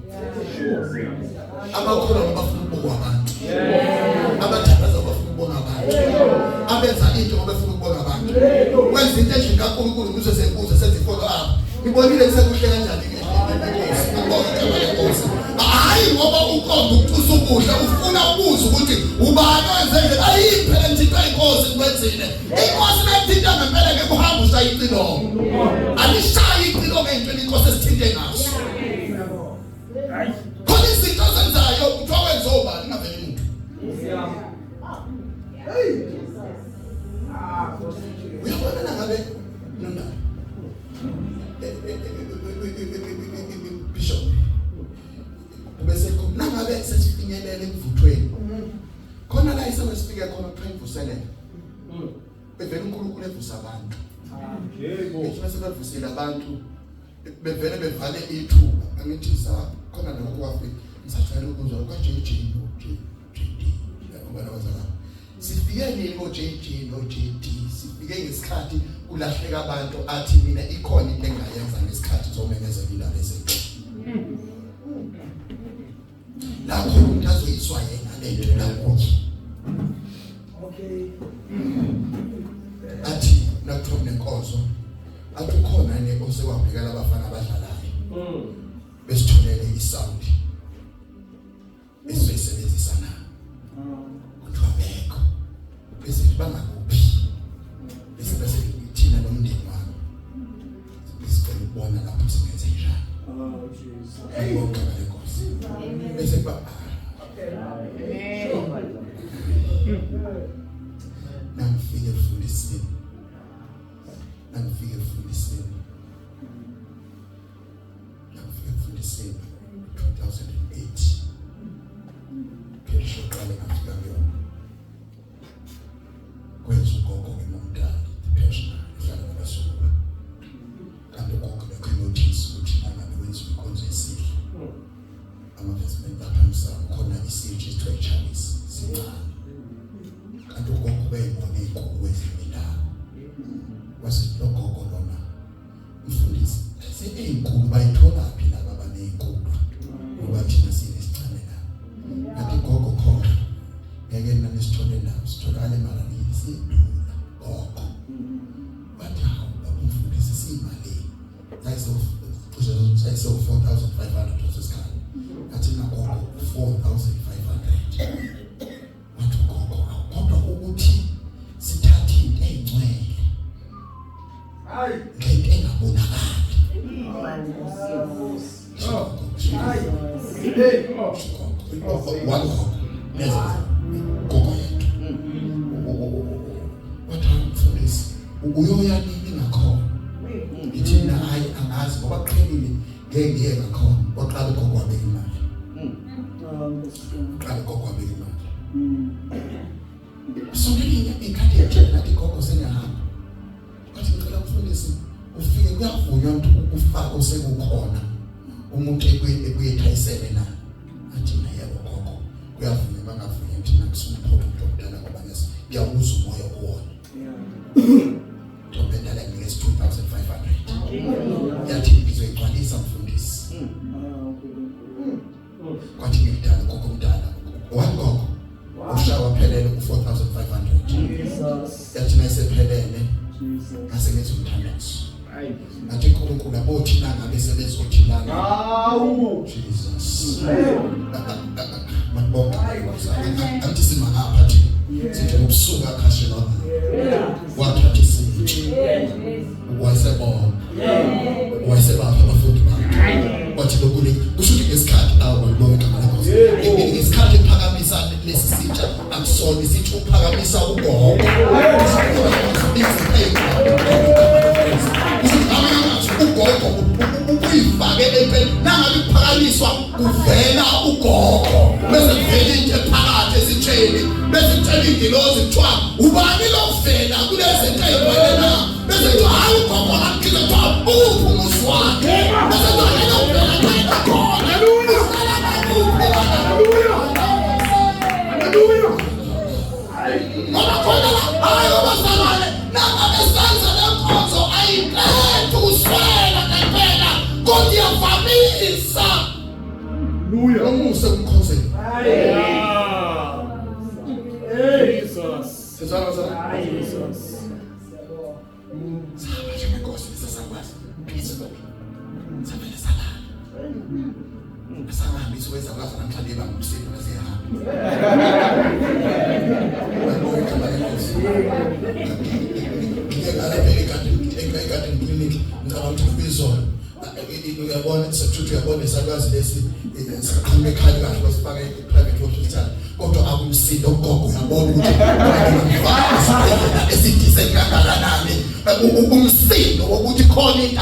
Abakholwa ngoba bafuna ukubukwa abantu. Abathandaza ngoba bafuna ukubona abantu. Abenza into ngoba befuna ukubona abantu. Wenza into endlini kaNkulunkulu ukuze sekuze senze follow up. Ngibonile sekuhle kanjani ke inkosi. Ngibonga igama lenkosi. Hayi ngoba uqonda ukutusa ukudla ufuna ukuza ukuthi ubani owenze nje ayiphi le nthinto inkosi kwenzile. Inkosi mayithinta ngempela ngeke uhambe ushaye icilongo. Alishayi icilongo eyintweni inkosi esithinte ngaso. Khona izinto ozenzayo kuthiwa wenze obani ingaveli muntu. Uyabona na ngabe nona Bishop bese nangabe sesifinyelele ekuvuthweni khona la isewesifike khona kuthiwa imvuselelo bevele uNkulunkulu evusa abantu Yebo. bethi bese bevusile abantu bevele bevale ithuba angithi sa khona lokho kwafika ngisajwayele ukuzwa kwa JJ no JD ngoba nabazalwane sifike nini ko JJ no JD sifike ngesikhathi kulahleka abantu athi mina ikhona into engayenza ngesikhathi zomemezela indaba ezinhle lapho umuntu azoyizwa yena lento la kuye Okay. athi nakuthiwa kunenkonzo athi ukhona yini osewabhekela abafana abadlalayo besitholele isound esizoyisebenzisa na kuthiwa bekho bese bangakuphi bese bese thina nomndeni wami sicela ukubona lapho singenze njani Oh Jesus. ayibonke lenkosi bese kuba nangifike efundisini nangifike efundisini nangifike efundisini 2008 phesho qale ngafika kuyona kwenza ugogo ngimomdala phesha ehlala nabazukulu kanti ugogo bekho notice ukuthi nangabe wenziwa inkonzo yesihle amavestment lapha emsamo khona isitshe esithiwa i-chalice sincane kanti ugogo beyibona ey'nkulu kwezinye indawo wasithi lo gogo lona mfundisi lezi ey'nkulu bayitholaphi laba abaney'nkulu ngoba thina sinesincane la kanti gogo khona ngeke nina nisithole ndawo sitholakale emalini sidula gogo bathi hawu baba umfundisi siyimalini sayisewu-4500 leso sikhathi ngathi mina gogo 4500 wathi ugogo awu kodwa ukuthi sithathe into ey'ngcwele Hayi. ngento engabonakali Hey. One gogo neza gogo yedwa wathi hawu mfundisi uyoya nini ngakhona ngithi mina hayi angazi ngoba kuqhelile ngeke ngiye ngakhona waqala ugogo wabeka imali qala ugogo wabeka imali sonke ikhathi yetshela ngathi gogo sengiyahamba wathi ngicela mfundisi ufike kuyavunywa ukuthi ukufaka osekukhona umuntu ekuyethayisele na athi na yebo gogo kuyavunywa bangavunywa thina kusumphoqa umuntu omdala ngoba ngiyawuzwa umoya kuwona ntombi. 2500. Yathi ngizoyigcwalisa mfundisi. Kwathi ngimdala gogo mdala. Wathi gogo ushawa phelele ku4500. Jesus. Yathi mayisephelele Jesus. ngase ngenza umthandazo. Ngathi uNkulunkulu abothi nangabe sebezothi lana. Hawu. Jesus. Manibonke. Angithi sima ngapha thina. Sithi ngobusuku akhashelwa wathatha isitsha. Wayesebona. Wayesebapha abafundi bakhe. Wathi lokhu kusho ukuthi ngesikhathi awu malibonke igama lenkosi. Ngesikhathi ephakamisa lesi sitsha akusona isitsha uphakamisa ugogo. Ugogo uyifake empeleni nangabe kuphakanyiswa kuvela ugogo bese kuvela into ephakathi esitsheni bese kutshela ingilozi kuthiwa ubani lovela kulezi nto ey'gcwele na bese kuthiwa hhayi ugogo kamkhize kuthiwa uphi umuzi wakhe bese kuthiwa yena uvela xa ekhona uhlala bakuphi. Hallelujah. Ngoba khona la hayi abazalwane nangabe senza le nkonzo ayiqedi ukuswela ngempela kodwa iyavamisa Hallelujah. lomusa kumkhonzeni. Jesus. Sizwana bazalwane? Jesus. Sahamba nje ngenkosi sasakwazi peacefully savele salala asangahambi isiwezakwazi namhlanje bangumsindo besihamba. Uyabonga igama lenkosi. Ngike ngalapha egadini clinic ngicabanga ukuthi kubizona uyabona sekuthi uyabona isakwazi lesi siqhamuka ekhaya kahle basifaka e-private hospital kodwa akumsindo ugogo uyabona ukuthi esibhedlela esidise kangakanani umsindo wokuthi khona into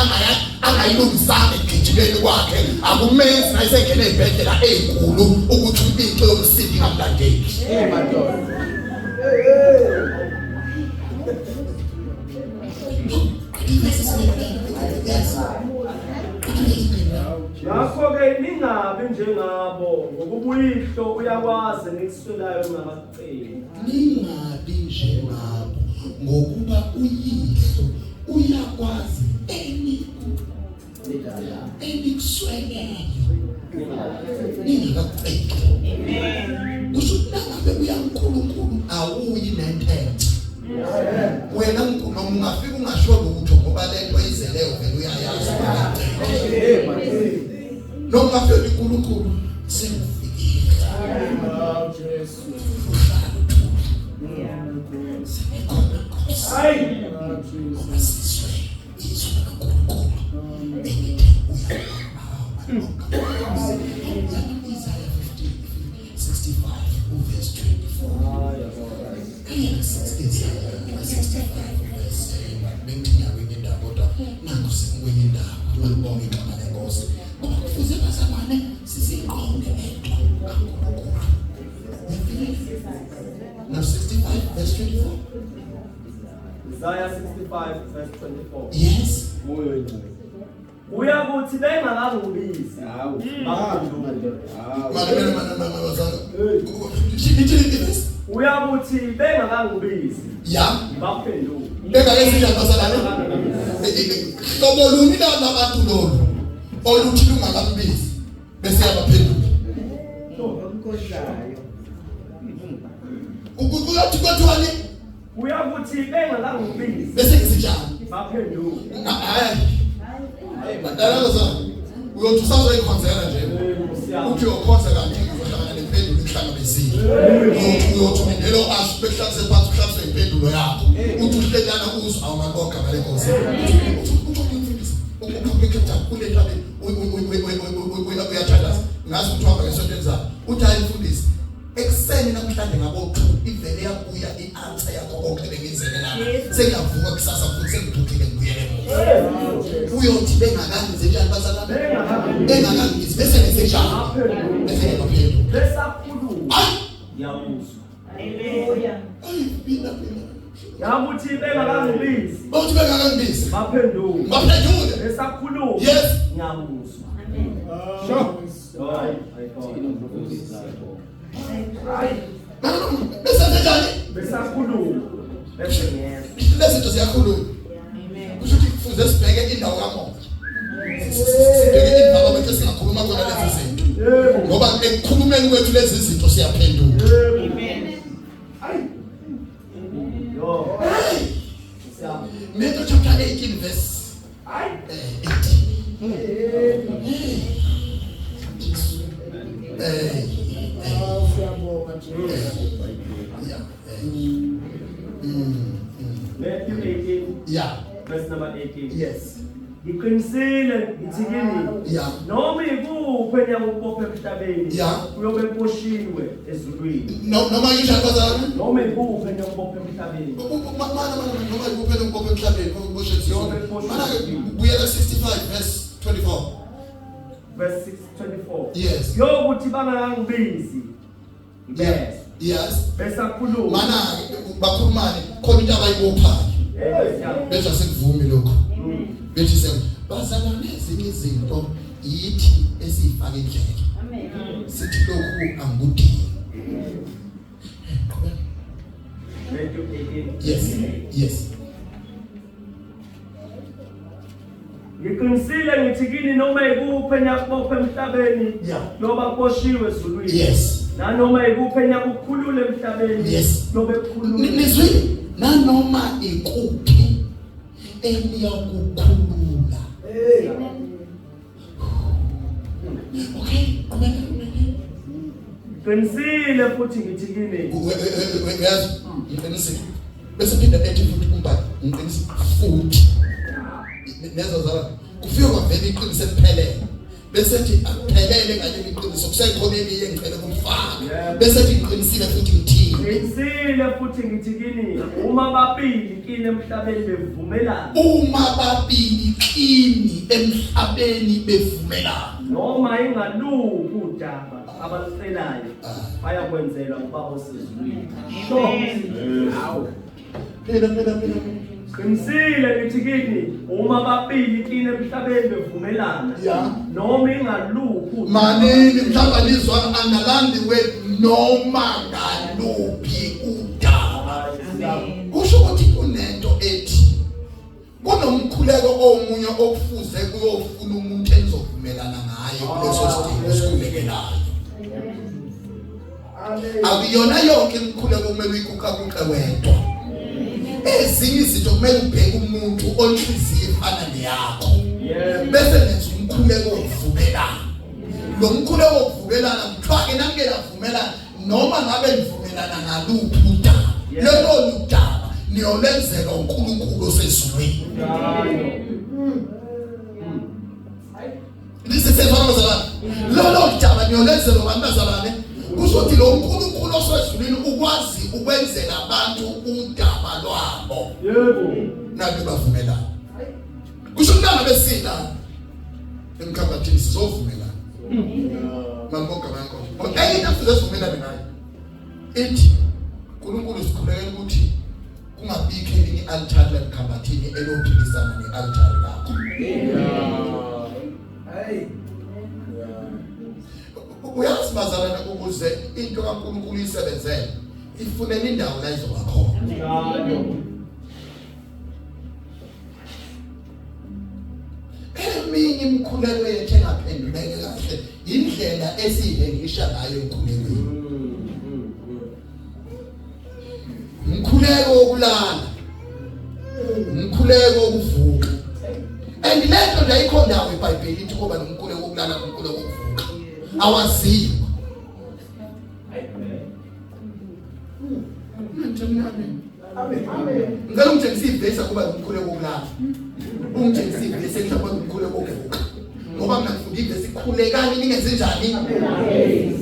angayilungisanga ekugijimeni kwakhe akumenzi nayisengena ey'bhedlela ey'nkulu ukuthi into yomsindo ingamlandeli. Hey madoda. Yes. Ngakho-ke ningabi njengabo ngokuba uyihlo uyakwazi enikuswelayo ningakakuceli. Ningabi njengabo ngokuba uyihlo uyakwazi enikusweleyo ningakakuceli. Kusho ukuthi nangabe uyaNkulunkulu awuyi nententsha wena noma ungafika ungasho lutho ngoba lento izeleyo vele uyayazi ungaceli. Noma ungafika uNkulunkulu sengifikile. Jesu. Uhlala uthule. Sengikhona Nkosi. Ngoba sizwe izwi likaNkulunkulu elithi uyabona. Isaiah 50 65 verse 24. Yes, Isaiah 65 verse bengithi kwenye indawo kodwa nangu sekwenye indawo. Malibonke igama lenkosi. Ngoba kufuze bazalwane siziqonde lento kaNkulunkulu. Now 65 verse 24. Isaiah 65 verse 24. Yes. Uyakuthi bengakangibizi Hawu. baphendule. Hawu. Manje manje manje bazalwane. Ithini verse? Uyakuthi bengakangibizi Ya. baphendule. Bengakenzi njani bazalwane? Hlobo luni labantu lolu oluthi lungakambizi bese yabaphendula. Omkhohlayo. Kuyathi kwathiwani Uyakuthi bengakangibizi bese ngisinjani? baphendule. Hayi. Badala bazalwane. Uyothi usazoyikhonzela nje. Uthi uyokhonza kanti uzohlangana nempendulo ikuhlangabezile. Uyothi ulindele asho bekuhlalise phansi uhlaliswe impendulo yakho. Uthi uhlelana uzwa awumalibonke igama lenkosi. Uthi umfundisi uqhubeka kule uyathandaza. Ngazi ukuthi uhamba ngesonto elizayo. Uthi hayi mfundisi ekuseni namhlanje ngabo 2 ivele yabuya i-answer yakho konke bengizele lapha. Sengiyavuka kusasa futhi sengibhukile ngibuyele emuva. Uyothi bengakangize njani bazalwane? Bengakangize bese ngenzenjani? Bese ngiyaphendula. Besakhuluma Hayi, ngiyakuzwa. Hallelujah. ayi mina mina. Yakuthi bengakangibizi Bathi bengakangibizi. baphendule. Baphendule. Besakhuluma Yes. ngiyakuzwa. Sure. Hayi, ayikho. No, no, no. Bese njani? Besakhuluma bese ngiyezwa. Lezi zinto ziyakhuluma. Amen. Kusho ukuthi Kufuze sibheke indawo kamoya. Sibheke indawo bethu esingakhuluma khona lezi zinto. Ngoba ekukhulumeni kwethu lezi zinto siyaphenduka. Amen. Yo. Matthew chapter 18 verse 18. Jesu. Eh. Siyabonga Jesu. Yeah. Matthew 18 Yeah. verse number 18. Yes. Ngiqinisile ngithi kini. Yeah. Noma ikuphi eniyakubopha emhlabeni Yeah. kuyobe kuboshiwe ezulwini. No noma ngisho abazalwane. Noma ikuphi eniyakubopha emhlabeni. Mana mana noma ikuphi enokubopha emhlabeni okuboshwe ezulwini. Mana ke buyela 65 verse 24. Verse 624. Yes. Yokuthi bangangibizi. Yeah. Yes. Besakhuluma. Mana bakhulumani khona into abayibophayo. Yes. Bethi asikuvumi lokho. Bethi se bazalwane ezinye izinto yithi esiyifaka indlela. Amen. Sithi lokhu angikudingi. Qhubeka. Matthew 18. Yes. Yes. Ngiqinisile ngithi kini noma ikuphi eniyakubopha emhlabeni Yeah. kuyoba kuboshiwe ezulwini. Yes. Nanoma ikuphi eniyakukhulula emhlabeni Yes. kuyobe kukhululwe. Nizwile nanoma ikuphi eniyakukhulula. Hey. Okay, qhubeka qhubeka. Ngiqinisile futhi ngithi kini Uyazi ngiqinisile. Bese phinda ethi futhi umbhali ngiqinisile futhi. Nezo zala kufike kwavela iqiniso eliphelele. Bese ethi akuphelele ngaleli iqiniso kusekhona elinye engicela ukulifaka. Bese ethi ngiqinisile futhi ngithini. Ngiqinisile futhi ngithi kini uma babili kini emhlabeni bevumelana Uma babili kini emhlabeni bevumelana. noma ingaluphi udaba abalucelayo bayakwenzelwa ngubaba osezulwini. Hawu. Phela phela phela. Qinisile ngithi kini uma babili kini emhlabeni bevumelana Yeah. noma ingaluphi udaba Manini mhlawumbe nizwa underline the word noma ngaluphi udaba. Amen. Kusho ukuthi kunento ethi kunomkhuleko omunye okufuze kuyofuna umuntu enizovumelana ngaye kuleso sidingo esikhulekelayo. Amen. Akuyona yonke imikhuleko kumele uyikuqakuqe wedwa. Ezinye izinto kumele ubheke umuntu onhliziyo efana neyakho. Yebo. Bese nenza umkhuleko wokuvumelana. Lo mkhuleko wokuvumelana kuthiwa ke nanike navumelana noma ngabe nivumelana ngaluphi udaba. Yeah. Lelo ludaba niyolenzela uNkulunkulu osezulwini. Njalo. Lisisezwana bazalwane. Lolo daba niyolenzela abantu bazalwane. Kusho ukuthi lo uNkulunkulu osezulwini ukwazi ukwenzela abantu udaba lwabo. Yebo. Nabe bavumelana. Kusho ukuthi nangabe sila emkhambathini sizovumelana. Malibonga bankosi. Enye into efuze sivumelane ngayo. Ithi uNkulunkulu sikhulekela ukuthi kungabikho elinye i-altari lemkhambathini elophikisana ne-altari lakho. Hey. Uyazi bazalwane ukuze into kaNkulunkulu isebenzele ifunela indawo la izoba khona. Njalo. Eminye imikhuleko yethu engaphenduleki kahle indlela esiyihengisha ngayo emkhulekweni. Umkhuleko wokulala. Umkhuleko wokuvuka. And lento nje ayikho ndawo eBhayibhelini ithi kuba nomkhuleko wokulala nomkhuleko wokuvuka. Awaziwa. Amen. Amen. Ngicela ungitshengise ivesi akuba nomkhuleko wokulala. Ungitshengise ivesi ethi akuba nomkhuleko wokuvuka. Ngoba mina ngifunda ivesi khulekani ningenze njani? Hayi.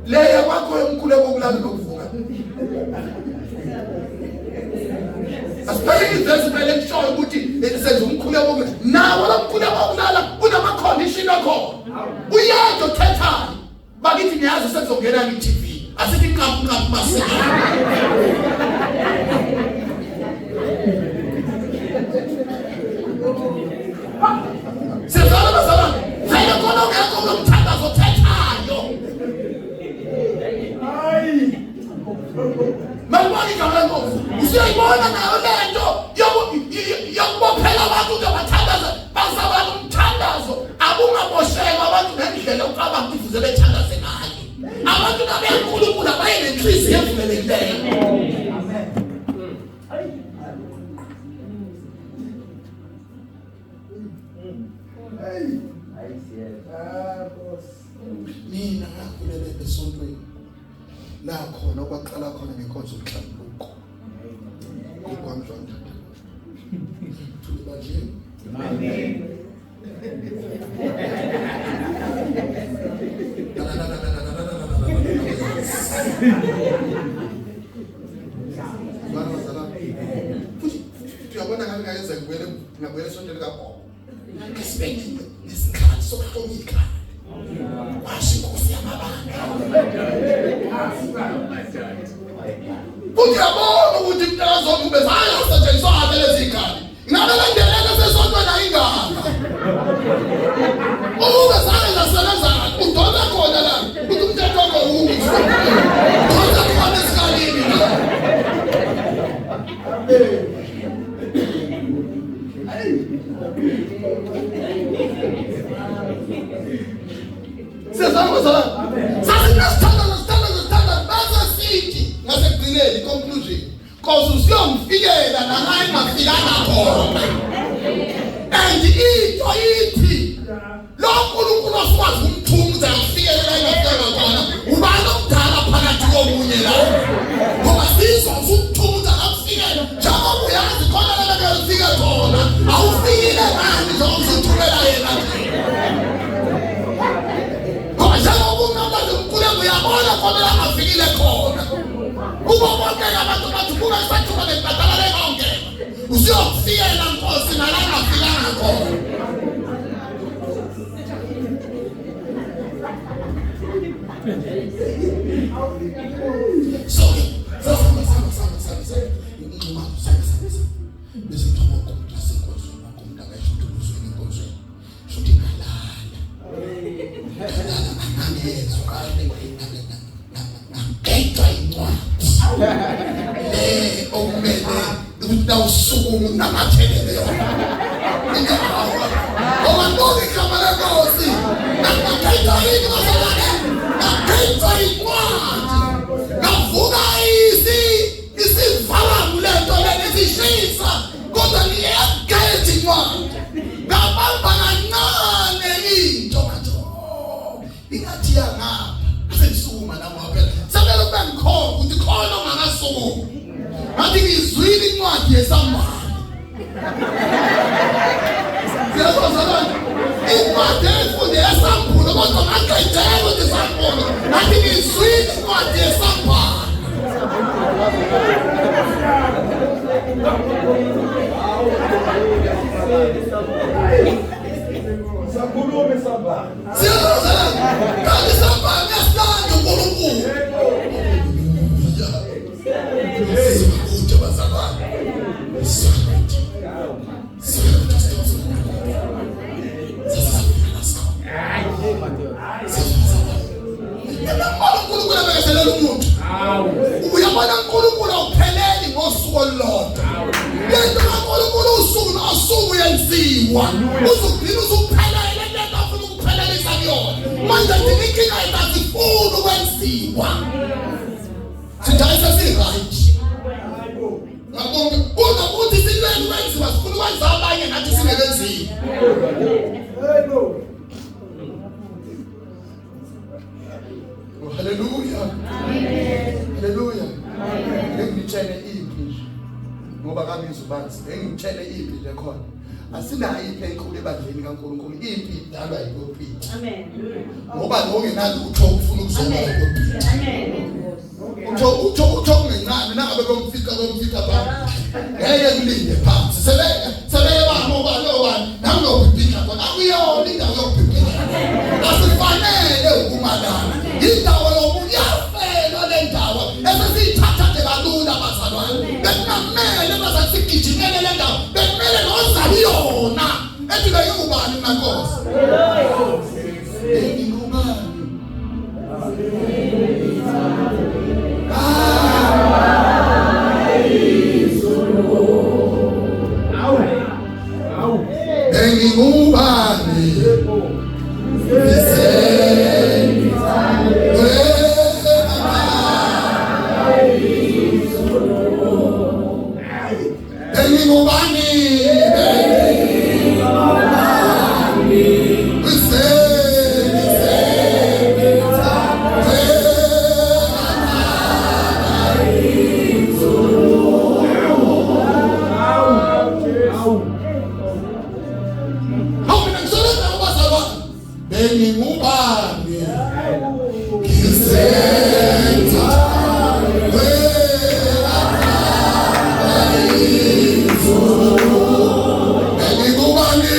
Leya kwakho yomkhuleko wokulala nokuvuka. Asibheke ivesi phela ekushoyo ukuthi senza umkhuleko wokulala. Nawo lo mkhuleko wokulala unama condition akhona. Uyedwa othethayo. Bakithi niyazi sekuzongena i-TV. Asithi nqapu nqapu masinya. Sizalwa bazalwane. Vele khona ongekho kulo mthandazo othethayo. Hayi. Malibonga igama lenkosi. Usuyayi Esontweni la khona okwaqala khona ngenkonzo yomhlambuluko kokwamdlondlo. Thule manje. Amen. Bana bazalwane. Futhi uyabona ngabe ngayenza ngibuyele ngabuyela esontweni kagogo. Ngisibekile nesikhathi sokuhloma ikhanda. Washo inkosi yamabandla. Futhi uyabona ukuthi umntakazonke ube zange asetshenziswa kahle lezi khali. Ngabe le ndelelo esesontweni ayingaka. Ukube zange zasebenza kahle udonsa khona la ukuthi umthetho wakho uwuzwe. Udonsa khona esikalini la. Siyazwana bazalwane? Sasithandaza sithandaza sithandaza bese sithi ngasekugcineni conclusion. Nkosi usiyongifikela nala engafikanga khona. And into ithi lo nkulunkulu osikwazi ukumthuma ukuze afikele la engafikanga khona ubani omdala phakathi komunye la ngoba sizwa usumthuma ukuthi akakufikele njengoba uyazi khona la bekufike khona awufikile ngani njengoba usuthumela yena nje ngoba njengoba unqamlaza umkhuleko uyabona khona la angafikile khona kubo bonke abantu bathi buka isathuba bebhadalale konke usuyokufikela nkosi nala angafikanga khona. So, sasihamba sihamba sihamba sihamba sihamba inxumano sihamba sihamba sihamba bese kuthiwa wonke umuntu asenkonzweni wonke umuntu akayisho ukuthi uzweni enkonzweni shuthi ngalala ngalala angangezwa kahle ngagejwa incwadi le okumele ukuthi nawusukuma unamathelele yona ngoba ngibonga igama lenkosi ngagejwa yini bazalwane ngagejwa incwadi ngavuka isi isivala lento lena isishisa kodwa ngiyageja incwadi ngabamba kancane into manje oh, ingathi yangapha sengisukuma nami phela sebele kube ngikhona ukuthi khona ongakasukumi ngathi ngizwile incwadi yesambane siyazozalana incwadi efunde yesambulo kodwa ngaqedela ukuthi isambulo ngathi ngizwile incwadi yesambane. Sakhuluma isambane. Siyazozalana kanti isambane yasilanda uNkulunkulu. Sikude bazalwane. Sikude. Sikude sikude. Uyabona uNkulunkulu abekezelela umuntu. Uyabona uNkulunkulu awupheleli ngosuku olulodwa. Lento kaNkulunkulu usuku nosuku yenziwa. Uzugcina usuphelele lento afuna ukuphelelisa kuyona. Manje thina inkinga yethu asifuni ukwenziwa. Sidayisa si-right. Ngabonga kunokuthi silwele ukwenziwa sifuna ukwenza abanye nathi singekenziwa. Yebo. Oh, haleluya. Amen. Haleluya. Amen. Ngikutshele iphi nje. Ngoba kangizwa ubanzi. Ngikutshele iphi nje khona. Asinayo impi enkulu ebandleni kaNkulunkulu. Impi idalwa yipulpit. Amen. Ngoba lo ongenalutho ufuna ukuzoba yipulpit. Amen. Utho utho utho kungencane nangabe komfica komfica phansi. Ngeke kulinde phansi. Sebe sebeye bami obani obani nami ngiyobhibhidla khona. Akuyona indawo yokubhibhidla. Asifanele ukumalana. Indawo yomuntu yafelwa le ndawo esesiyithatha nje kalula bazalwane. Bekungamele bazalwane sigijimele le ndawo. Bekumele nozali yona. Ethi bengingubani mina Nkosi. Bengingubani? Bengingubani? Bengingubani? Bengingubani? Hawu, mina ngisebenza kubazalwane, bengingubani ngisenza bengingubani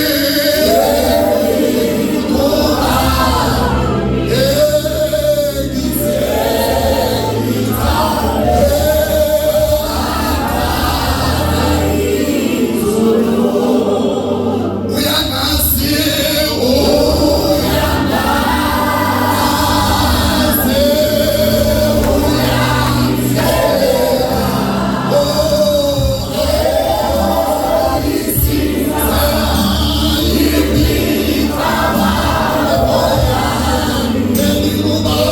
uyangazi bengingubani.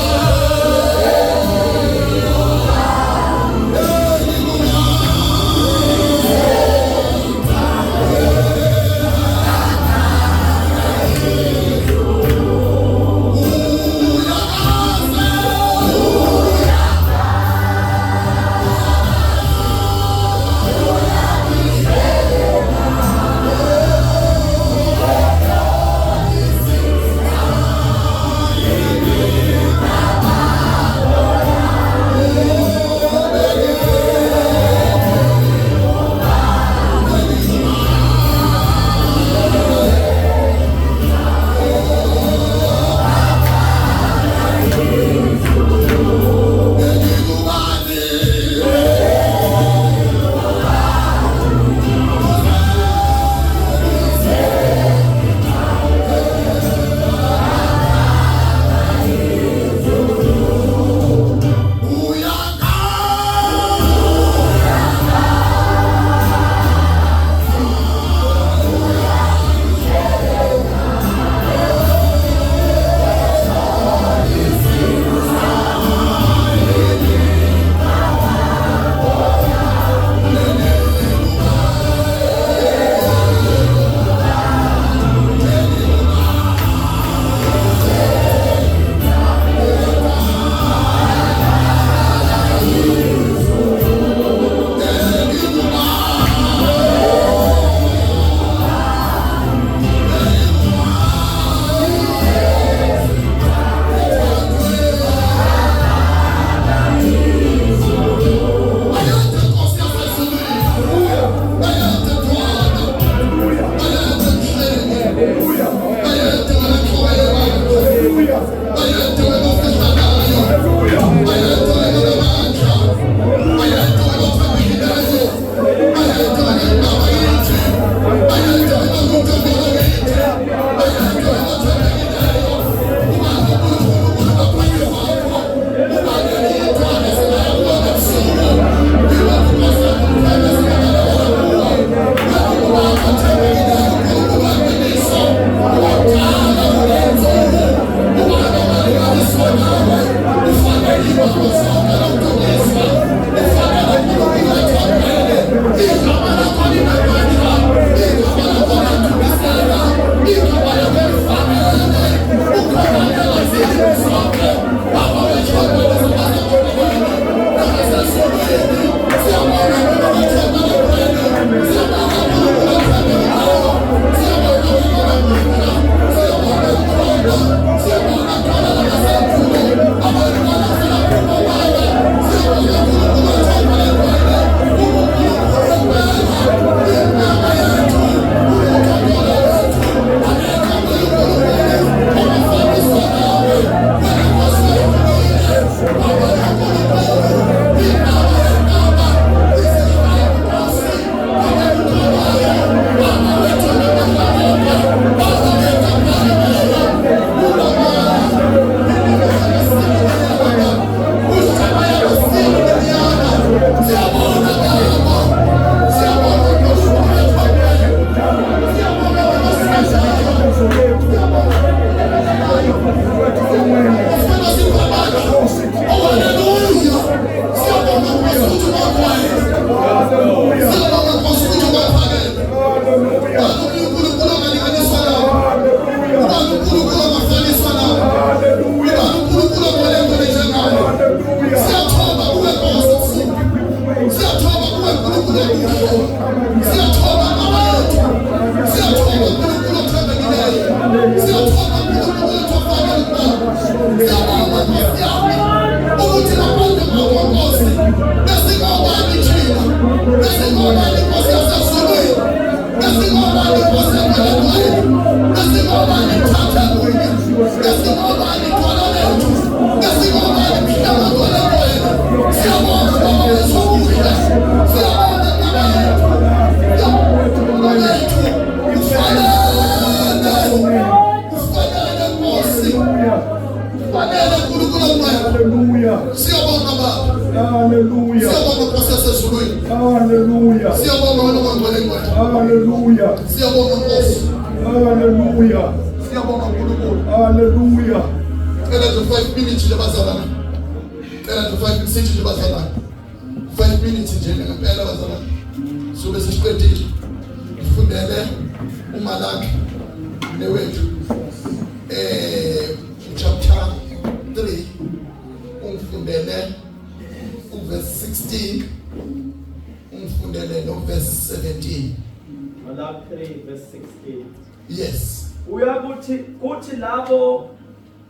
Bayethe Nkosi yasezulwini. Bayethe Thwala. Bayethe Mhleli. Bayethe wena Nhloko yebandla. Bayethe wena ofihlakayo. Bayethe wena onamandla. Bayethe wena othembekileyo. Bayethe wena Ndaba yithi. Bayethe wena Nkulunkulu kithi. Bayethe wena othembekileyo. Ubani uNkulunkulu ngaphandle kwakho? Ubani ithwala esingaya kuwona ebusuku? Yilokhu Nkosi yami esingabalekela kuwo. Wena othembekileyo, uNkulunkulu weqiniso, owakudala kulensuku. Ubani ongalinganiswa nawe? Ufanele ibongo zonke lokudunyiswa. Ufanele uNkulunkulu wethempeli. Igama lakho linamandla. Igama lakho liyadumiseka. Igama lakho lifanele. Ukhona engazini zonke. Baba wethu ongcwele, nasezulwini. Siyabonga wena wethempeli kwenu. Siyabonga uNkulunkulu othembekileyo. Siyabonga wena onamandla. Siyabonga ukhona. Siyabonga khona labasenkulu. Abantu balaphuma wena. Siyabonga uNkulunkulu wethempeli kwenu. UNkulunkulu wempela. Inqaba yethu. Unokhokho wethu. Akekho uNkulunkulu ongafaniswa nawe. Wena Nkosi wehlukile. Baba kaNkulunkulu. Inqaba yenqaba. Isihlalo Nkosi. Baba ukholayo. Baba wethu onamandla wonke. Baba wethu ophakemeyo. Siyabona Baba. Siyabona Nkulunkulu wethempeli. Siyabonga wena osizayo. Ufuna siphamandla. Oh haleluya. Siyabonga Nkosi ukuthi ungongcwele. Siyabonga Nkosi ukuthi ungophakeme. Ubani uNkulunkulu ongalinganiswa nawe? Ubani uNkulunkulu ongafaniswa nawe? Ubani uNkulunkulu ongcwele njengawe? Siyathoba kuwe Nkosi ebusuku. Siyathoba kuwe Nkulunkulu omuhle. Siyathoba Baba yethu. Hallelujah. Siyabonga Nkosi. Hallelujah. Siyabonga uNkulunkulu. Hallelujah. Cela nje 5 minutes nje bazalwane. Cela nje 5 minutes nje bazalwane. 5 minutes nje ngempela bazalwane. Sobe sesiqedile. Ngifundele uMalaki newethu. Chapter 3 ungifundele uverse 16 ungifundele no verse 17. Malaki 3 verse 16. Yes. Uyakuthi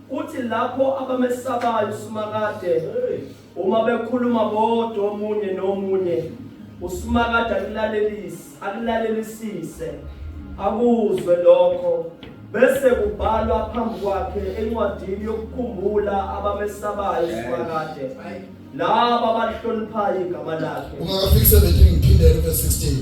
kuthi lapho abamesabayo uSimakade uma bekhuluma bodwa omunye nomunye uSimakade akulalelisise akuzwe lokho bese kubhalwa phambi kwakhe encwadini yokukhumbula abamesabayo uSimakade laba abahloniphayo igama lakhe. Ungakafiki 17 ngiphindele verse 16.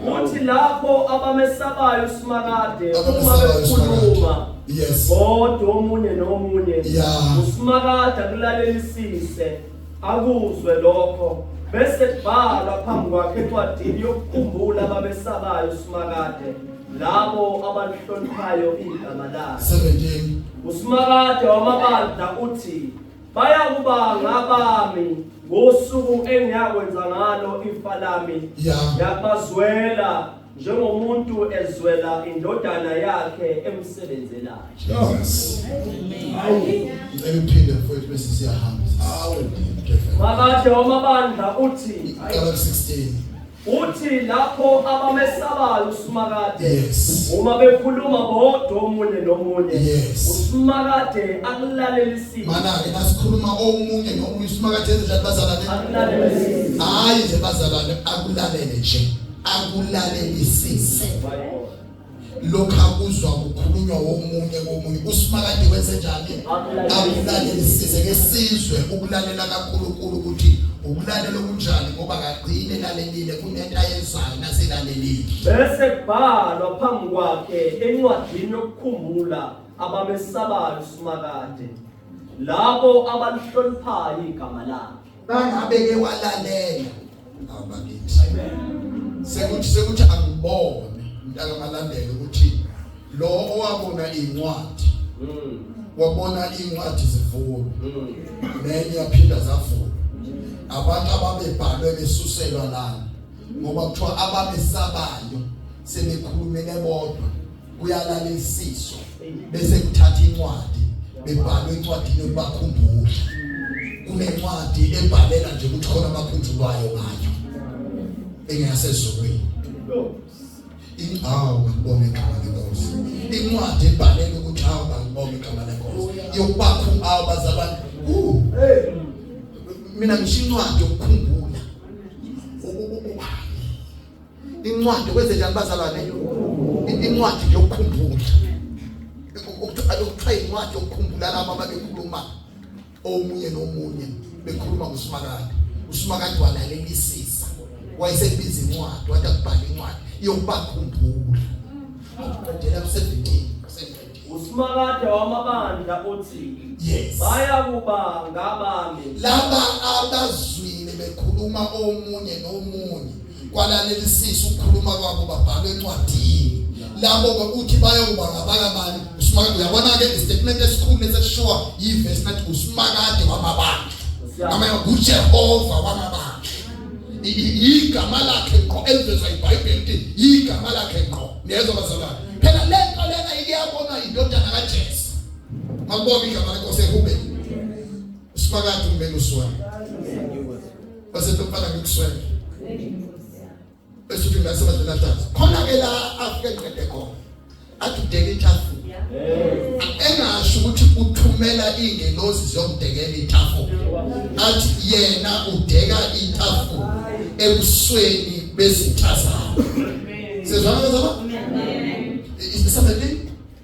Kuthi lapho abamesabayo uSimakade uma Abamesabayo bekhuluma Yes. bodwa omunye nomunye Yeah. uSimakade akulalelisise akuzwe lokho bese kubhalwa phambi kwakhe encwadini yokukhumbula abamesabayo uSimakade labo abalihloniphayo igama lakhe. 17. uSimakade wamabandla uthi bayakuba ngabami ngosuku engiyakwenza ngalo ifa lami Yeah. ngiyakubazwela njengomuntu ezwela indodana yakhe emsebenzelayo. Jesus. Ngicela uphinde mfowethu bese siyahamba. Awu. Makade wamabandla uthi Qala ku 16. uthi lapho abamesabayo uSimakade Yes. uma bekhuluma bodwa omunye nomunye Yes. uSimakade akulalelisise Mana ke nasikhuluma omunye nomunye uSimakade enze njani bazalwane? akulalelisise Hayi nje bazalwane akulalele nje. Akulalelisise. Lokhu akuzwa kukhulunywa womunye komunye uSimakade wenze njani? Akulalelisise ke sizwe ukulalela kaNkulunkulu ukuthi ukulalela kunjani ngoba kagcine lalelile kunento ayenzayo naselalelile. Bese kubhalwa phambi kwakhe encwadini yokukhumbula abamesabayo uSimakade labo abalihloniphayo igama lakhe. Bangabe ke walalela abakithi. Sekuthi angibone mntaka malandela ukuthi lo owabona incwadi wabona incwadi zivulwa nenye yaphinda zavulwa abantu ababebhalwe besuselwa lana ngoba kuthiwa ababesabayo sebekhulumele bodwa kuyalalelisiswa bese kuthatha incwadi bebhalwe incwadini yokubakhumbula. Kunencwadi ebhalela nje ukuthi khona abakhunjulwayo ngayo engeyasezulwini. Awu ngibonge igama lenkosi. Incwadi ebhalela ukuthi awu ngibonge igama lenkosi yokubakhu awu bazalwane. Mina ngisho incwadi yokukhumbula. Incwadi kwenze njani bazalwane? Incwadi yokukhumbula. Ukuthiwa incwadi yokukhumbula laba ababekhuluma omunye nomunye bekhuluma ngoSimakade. uSimakade walalelisisa wayesebiza incwadi wathi akubhala incwadi yokubakhumbula. Qedela ku 17. uSimakade wamabandla uthi Yes. bayakuba ngabami Laba abazwile bekhuluma omunye nomunye kwalalelisisa ukukhuluma kwabo babhalwe encwadini. Labo ke uthi bayokuba ngabakabani uSimakade. Uyabona ke istatement esikhulu eseshowa iverse nathi uSimakade wamabandla. Noma uJehova wamabandla. Igama lakhe ngqo elivezwa iBhayibheli ukuthi igama lakhe ngqo. Niyezwa bazalwane? Phela lento lena iyabonwa indodana kaJesu. Makubonge igama lenkosi ehubeni. Usimakade umelusi wami. Base mfana ngikuswele. Bese uthi ngasemadleni ahlaza. Khona ke la afike ngiqede khona. Athi udeke itafula. Engasho ukuthi uthumela ingelosi ziyomdekela itafula. Athi yena udeka itafula ebusweni bezitha zakhe. Sizwana bazalwane? Amen. 17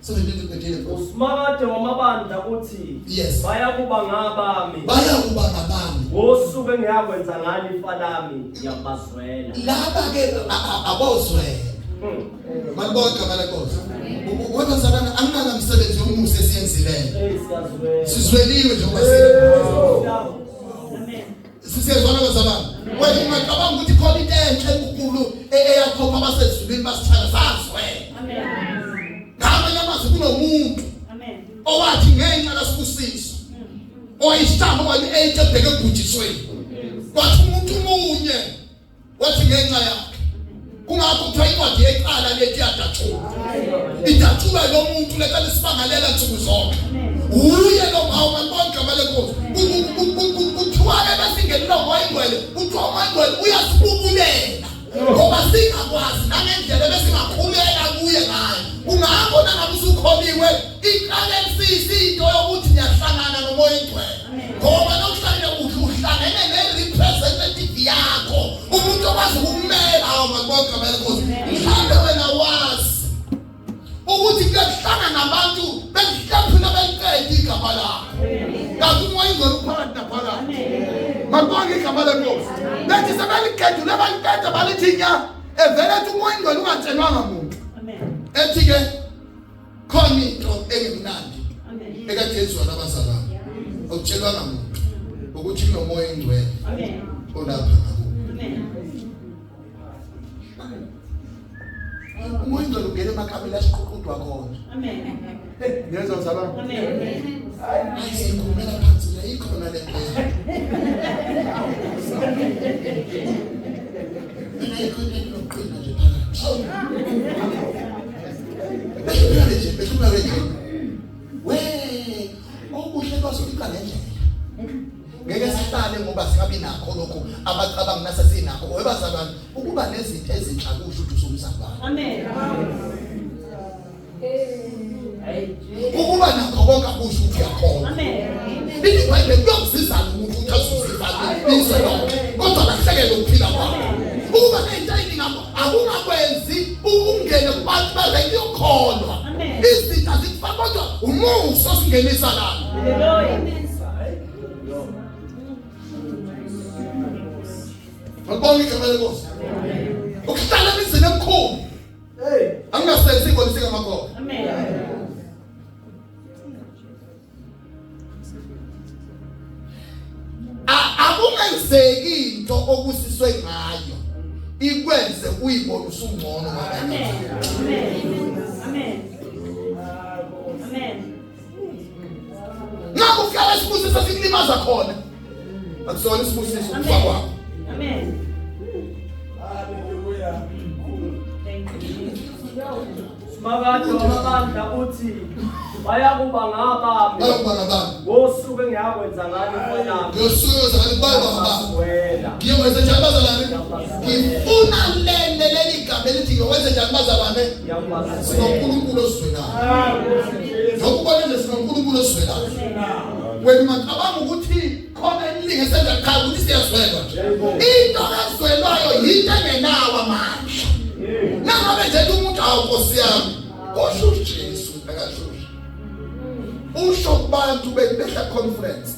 17 uSimakade wamabandla uthi Yes. bayakuba ngabami Bayakuba ngabami. ngosuku engiyakwenza ngalo ifa lami ngiyakubazwela. Laba ke abozwela. Malibonke igama lenkosi. Wena mzalwane anginaka msebenzi yomusa esiyenzileyo. Hey siyazwela. Sizweliwe njengoba siyezwana bazalwane. Wena ungacabanga ukuthi khona into enhle enkulu eyakhopha abasezulwini basithanda sazwela. Amen. Ngamanye amazwi kunomuntu Amen. owathi ngenxa kaSibusiso owayisithambo kwani-8 ebheke ekubhujisweni kwathi umuntu munye wathi ngenxa yakhe kungakho kuthiwa incwadi yecala lethi iyadatshulwa idatshulwa lo muntu letha lisimangalela nsuku zonke uye lo mhawu malibonke igama lenkosi kuthiwa-ke besingenela umoya ingcwele kuthiwa umoya ingcwele uyasibubulela ngoba singakwazi nangendlela ebesingakhuleka kuye ngayo kungakho nangabe usukholiwe iqale lisisi into yokuthi niyahlangana nomoya ingcwele ngoba nokuhlangene kuhle uhlangene ne-representative yakho umuntu okwazi ukumela awu makubonke igama lenkosi mhlawumbe wena wazi ukuthi kuyakuhlangana abantu bekuhlephula beliqede igama lakho kanti umoya ingcwele uphakathi naphakathi makubonke igama lenkosi bethi sebeliqedule baliqeda balithi nya evele ethi umoya ingcwele ungatshelwanga muntu ethi-ke khona into engemnandi ekade yenziwa nabazalwane akutshelwanga muntu ukuthi kunomoya ingcwele olapha ngakubo umoya ingcwele ungena emakamela asiququdwa khona Amen. Ngiyezwa mzalwane. Amen. Hayi siyikhulumela phansi la ikhona le nto mina ikhona into yokuqina nje phakathi behluleka nje behluleka nje we okuhle kwasokuqa ngendlela ngeke sihlale ngoba singabi nakho lokho abacabanga nase sinakho webazalwane ukuba nezinto ezintsha kusho ukuthi usumzalwane Amen. Ukuba nakho konke akusho ukuthi uyakholwa. Amen. Lithi iBhayibheli kuyokusiza umuntu ukuthi azuze imali izwe lonke kodwa lahlekele ukuphila kwakhe. Ukuba nento eyiningi akungakwenzi ungene kubantu baze kuyokholwa. Amen. Izinto azikufaka kodwa umusa osingenisa lana. Hallelujah. Ngibonga igama lenkosi. Ukuhlala emizini emikhulu Hey. angingasenzi ingoni singamakhona. Amen. Akungenzeki into okusiswe ngayo ikwenze uyibone usungcono Amen. kwabanye. Amen. Amen. Amen. Nxa kufika isibusiso sikulimaza khona. Akusona isibusiso ukufa kwakho. Amen. Hallelujah. Thank you, Jesus. Simakade wamabandla uthi bayakuba ngabami Bayokuba ngabami. ngosuku engiyakwenza ngalo inkonami Ngosuku engiyokwenza ngalo bayokuba ngabami. wena Ngiyokwenza njani bazalwane? Ngifuna lene leli gama elithi ngiyokwenza njani bazalwane? SinoNkulunkulu osizwelayo. Njengoba nje sinoNkulunkulu osizwelayo. Wena ungacabanga ukuthi khona imilingo esenza qha ukuthi siyazwelwa nje. Into ezwelwayo yinto engenawo amandla. Nangabe nje umuntu awu Nkosi yami, kusho uJesu akasho. Usho kubantu behla conference.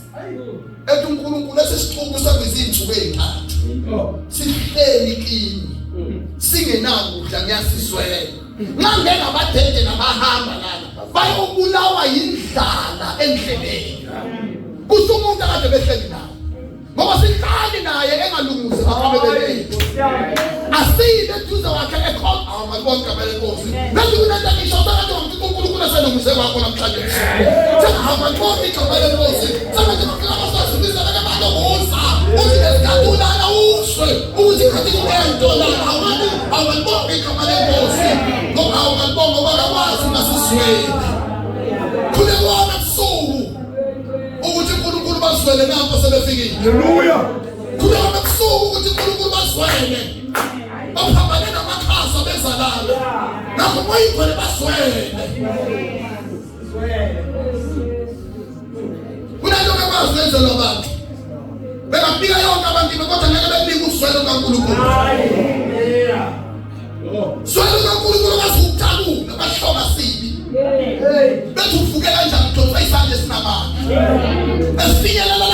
Ethi uNkulunkulu esesixuku sabiza izinsuku ezintathu. Sihleli kimi. Singenakudla ngiyasizwela. Nxa ngabadede nabahamba lana bayobulawa yindlala endleleni. Kusho umuntu akade behleli naye. Ngoba sihlali naye engalunguzi aqhubekele. Asibe eduze wakhe ekhona awumalibonke igama lenkosi. Bese kunento ngisho phakathi kokuthi uNkulunkulu eselungise kwakho namhlanje. Sengahamba igama lenkosi. Sengathi abasazulisa beke balokuza. Uthi lesikhathi ulala uswe. Ukuthi khathi kunento lana awumalibonke awumalibonke igama lenkosi. Ngoba awumalibonke ngoba akakwazi nasizweni. Khuleka wami ebusuku ukuthi uNkulunkulu bazwele nampo sebefikile. Hallelujah. Khuleka ebusuku ukuthi uNkulunkulu bazwele. Baphambane namakhasa bezalana. Ngakho umoya ingcwele bazwele. Kunento bekwazi ukwenzelwa abantu. Bengafika yonke abantu kodwa ngeke benike uzwelo kaNkulunkulu. Zwelo kaNkulunkulu kwazi ukutakula bahloma sibi. Hey. Bethi uvuke kanjani udonsa isandla esinamandla. Esifinyelela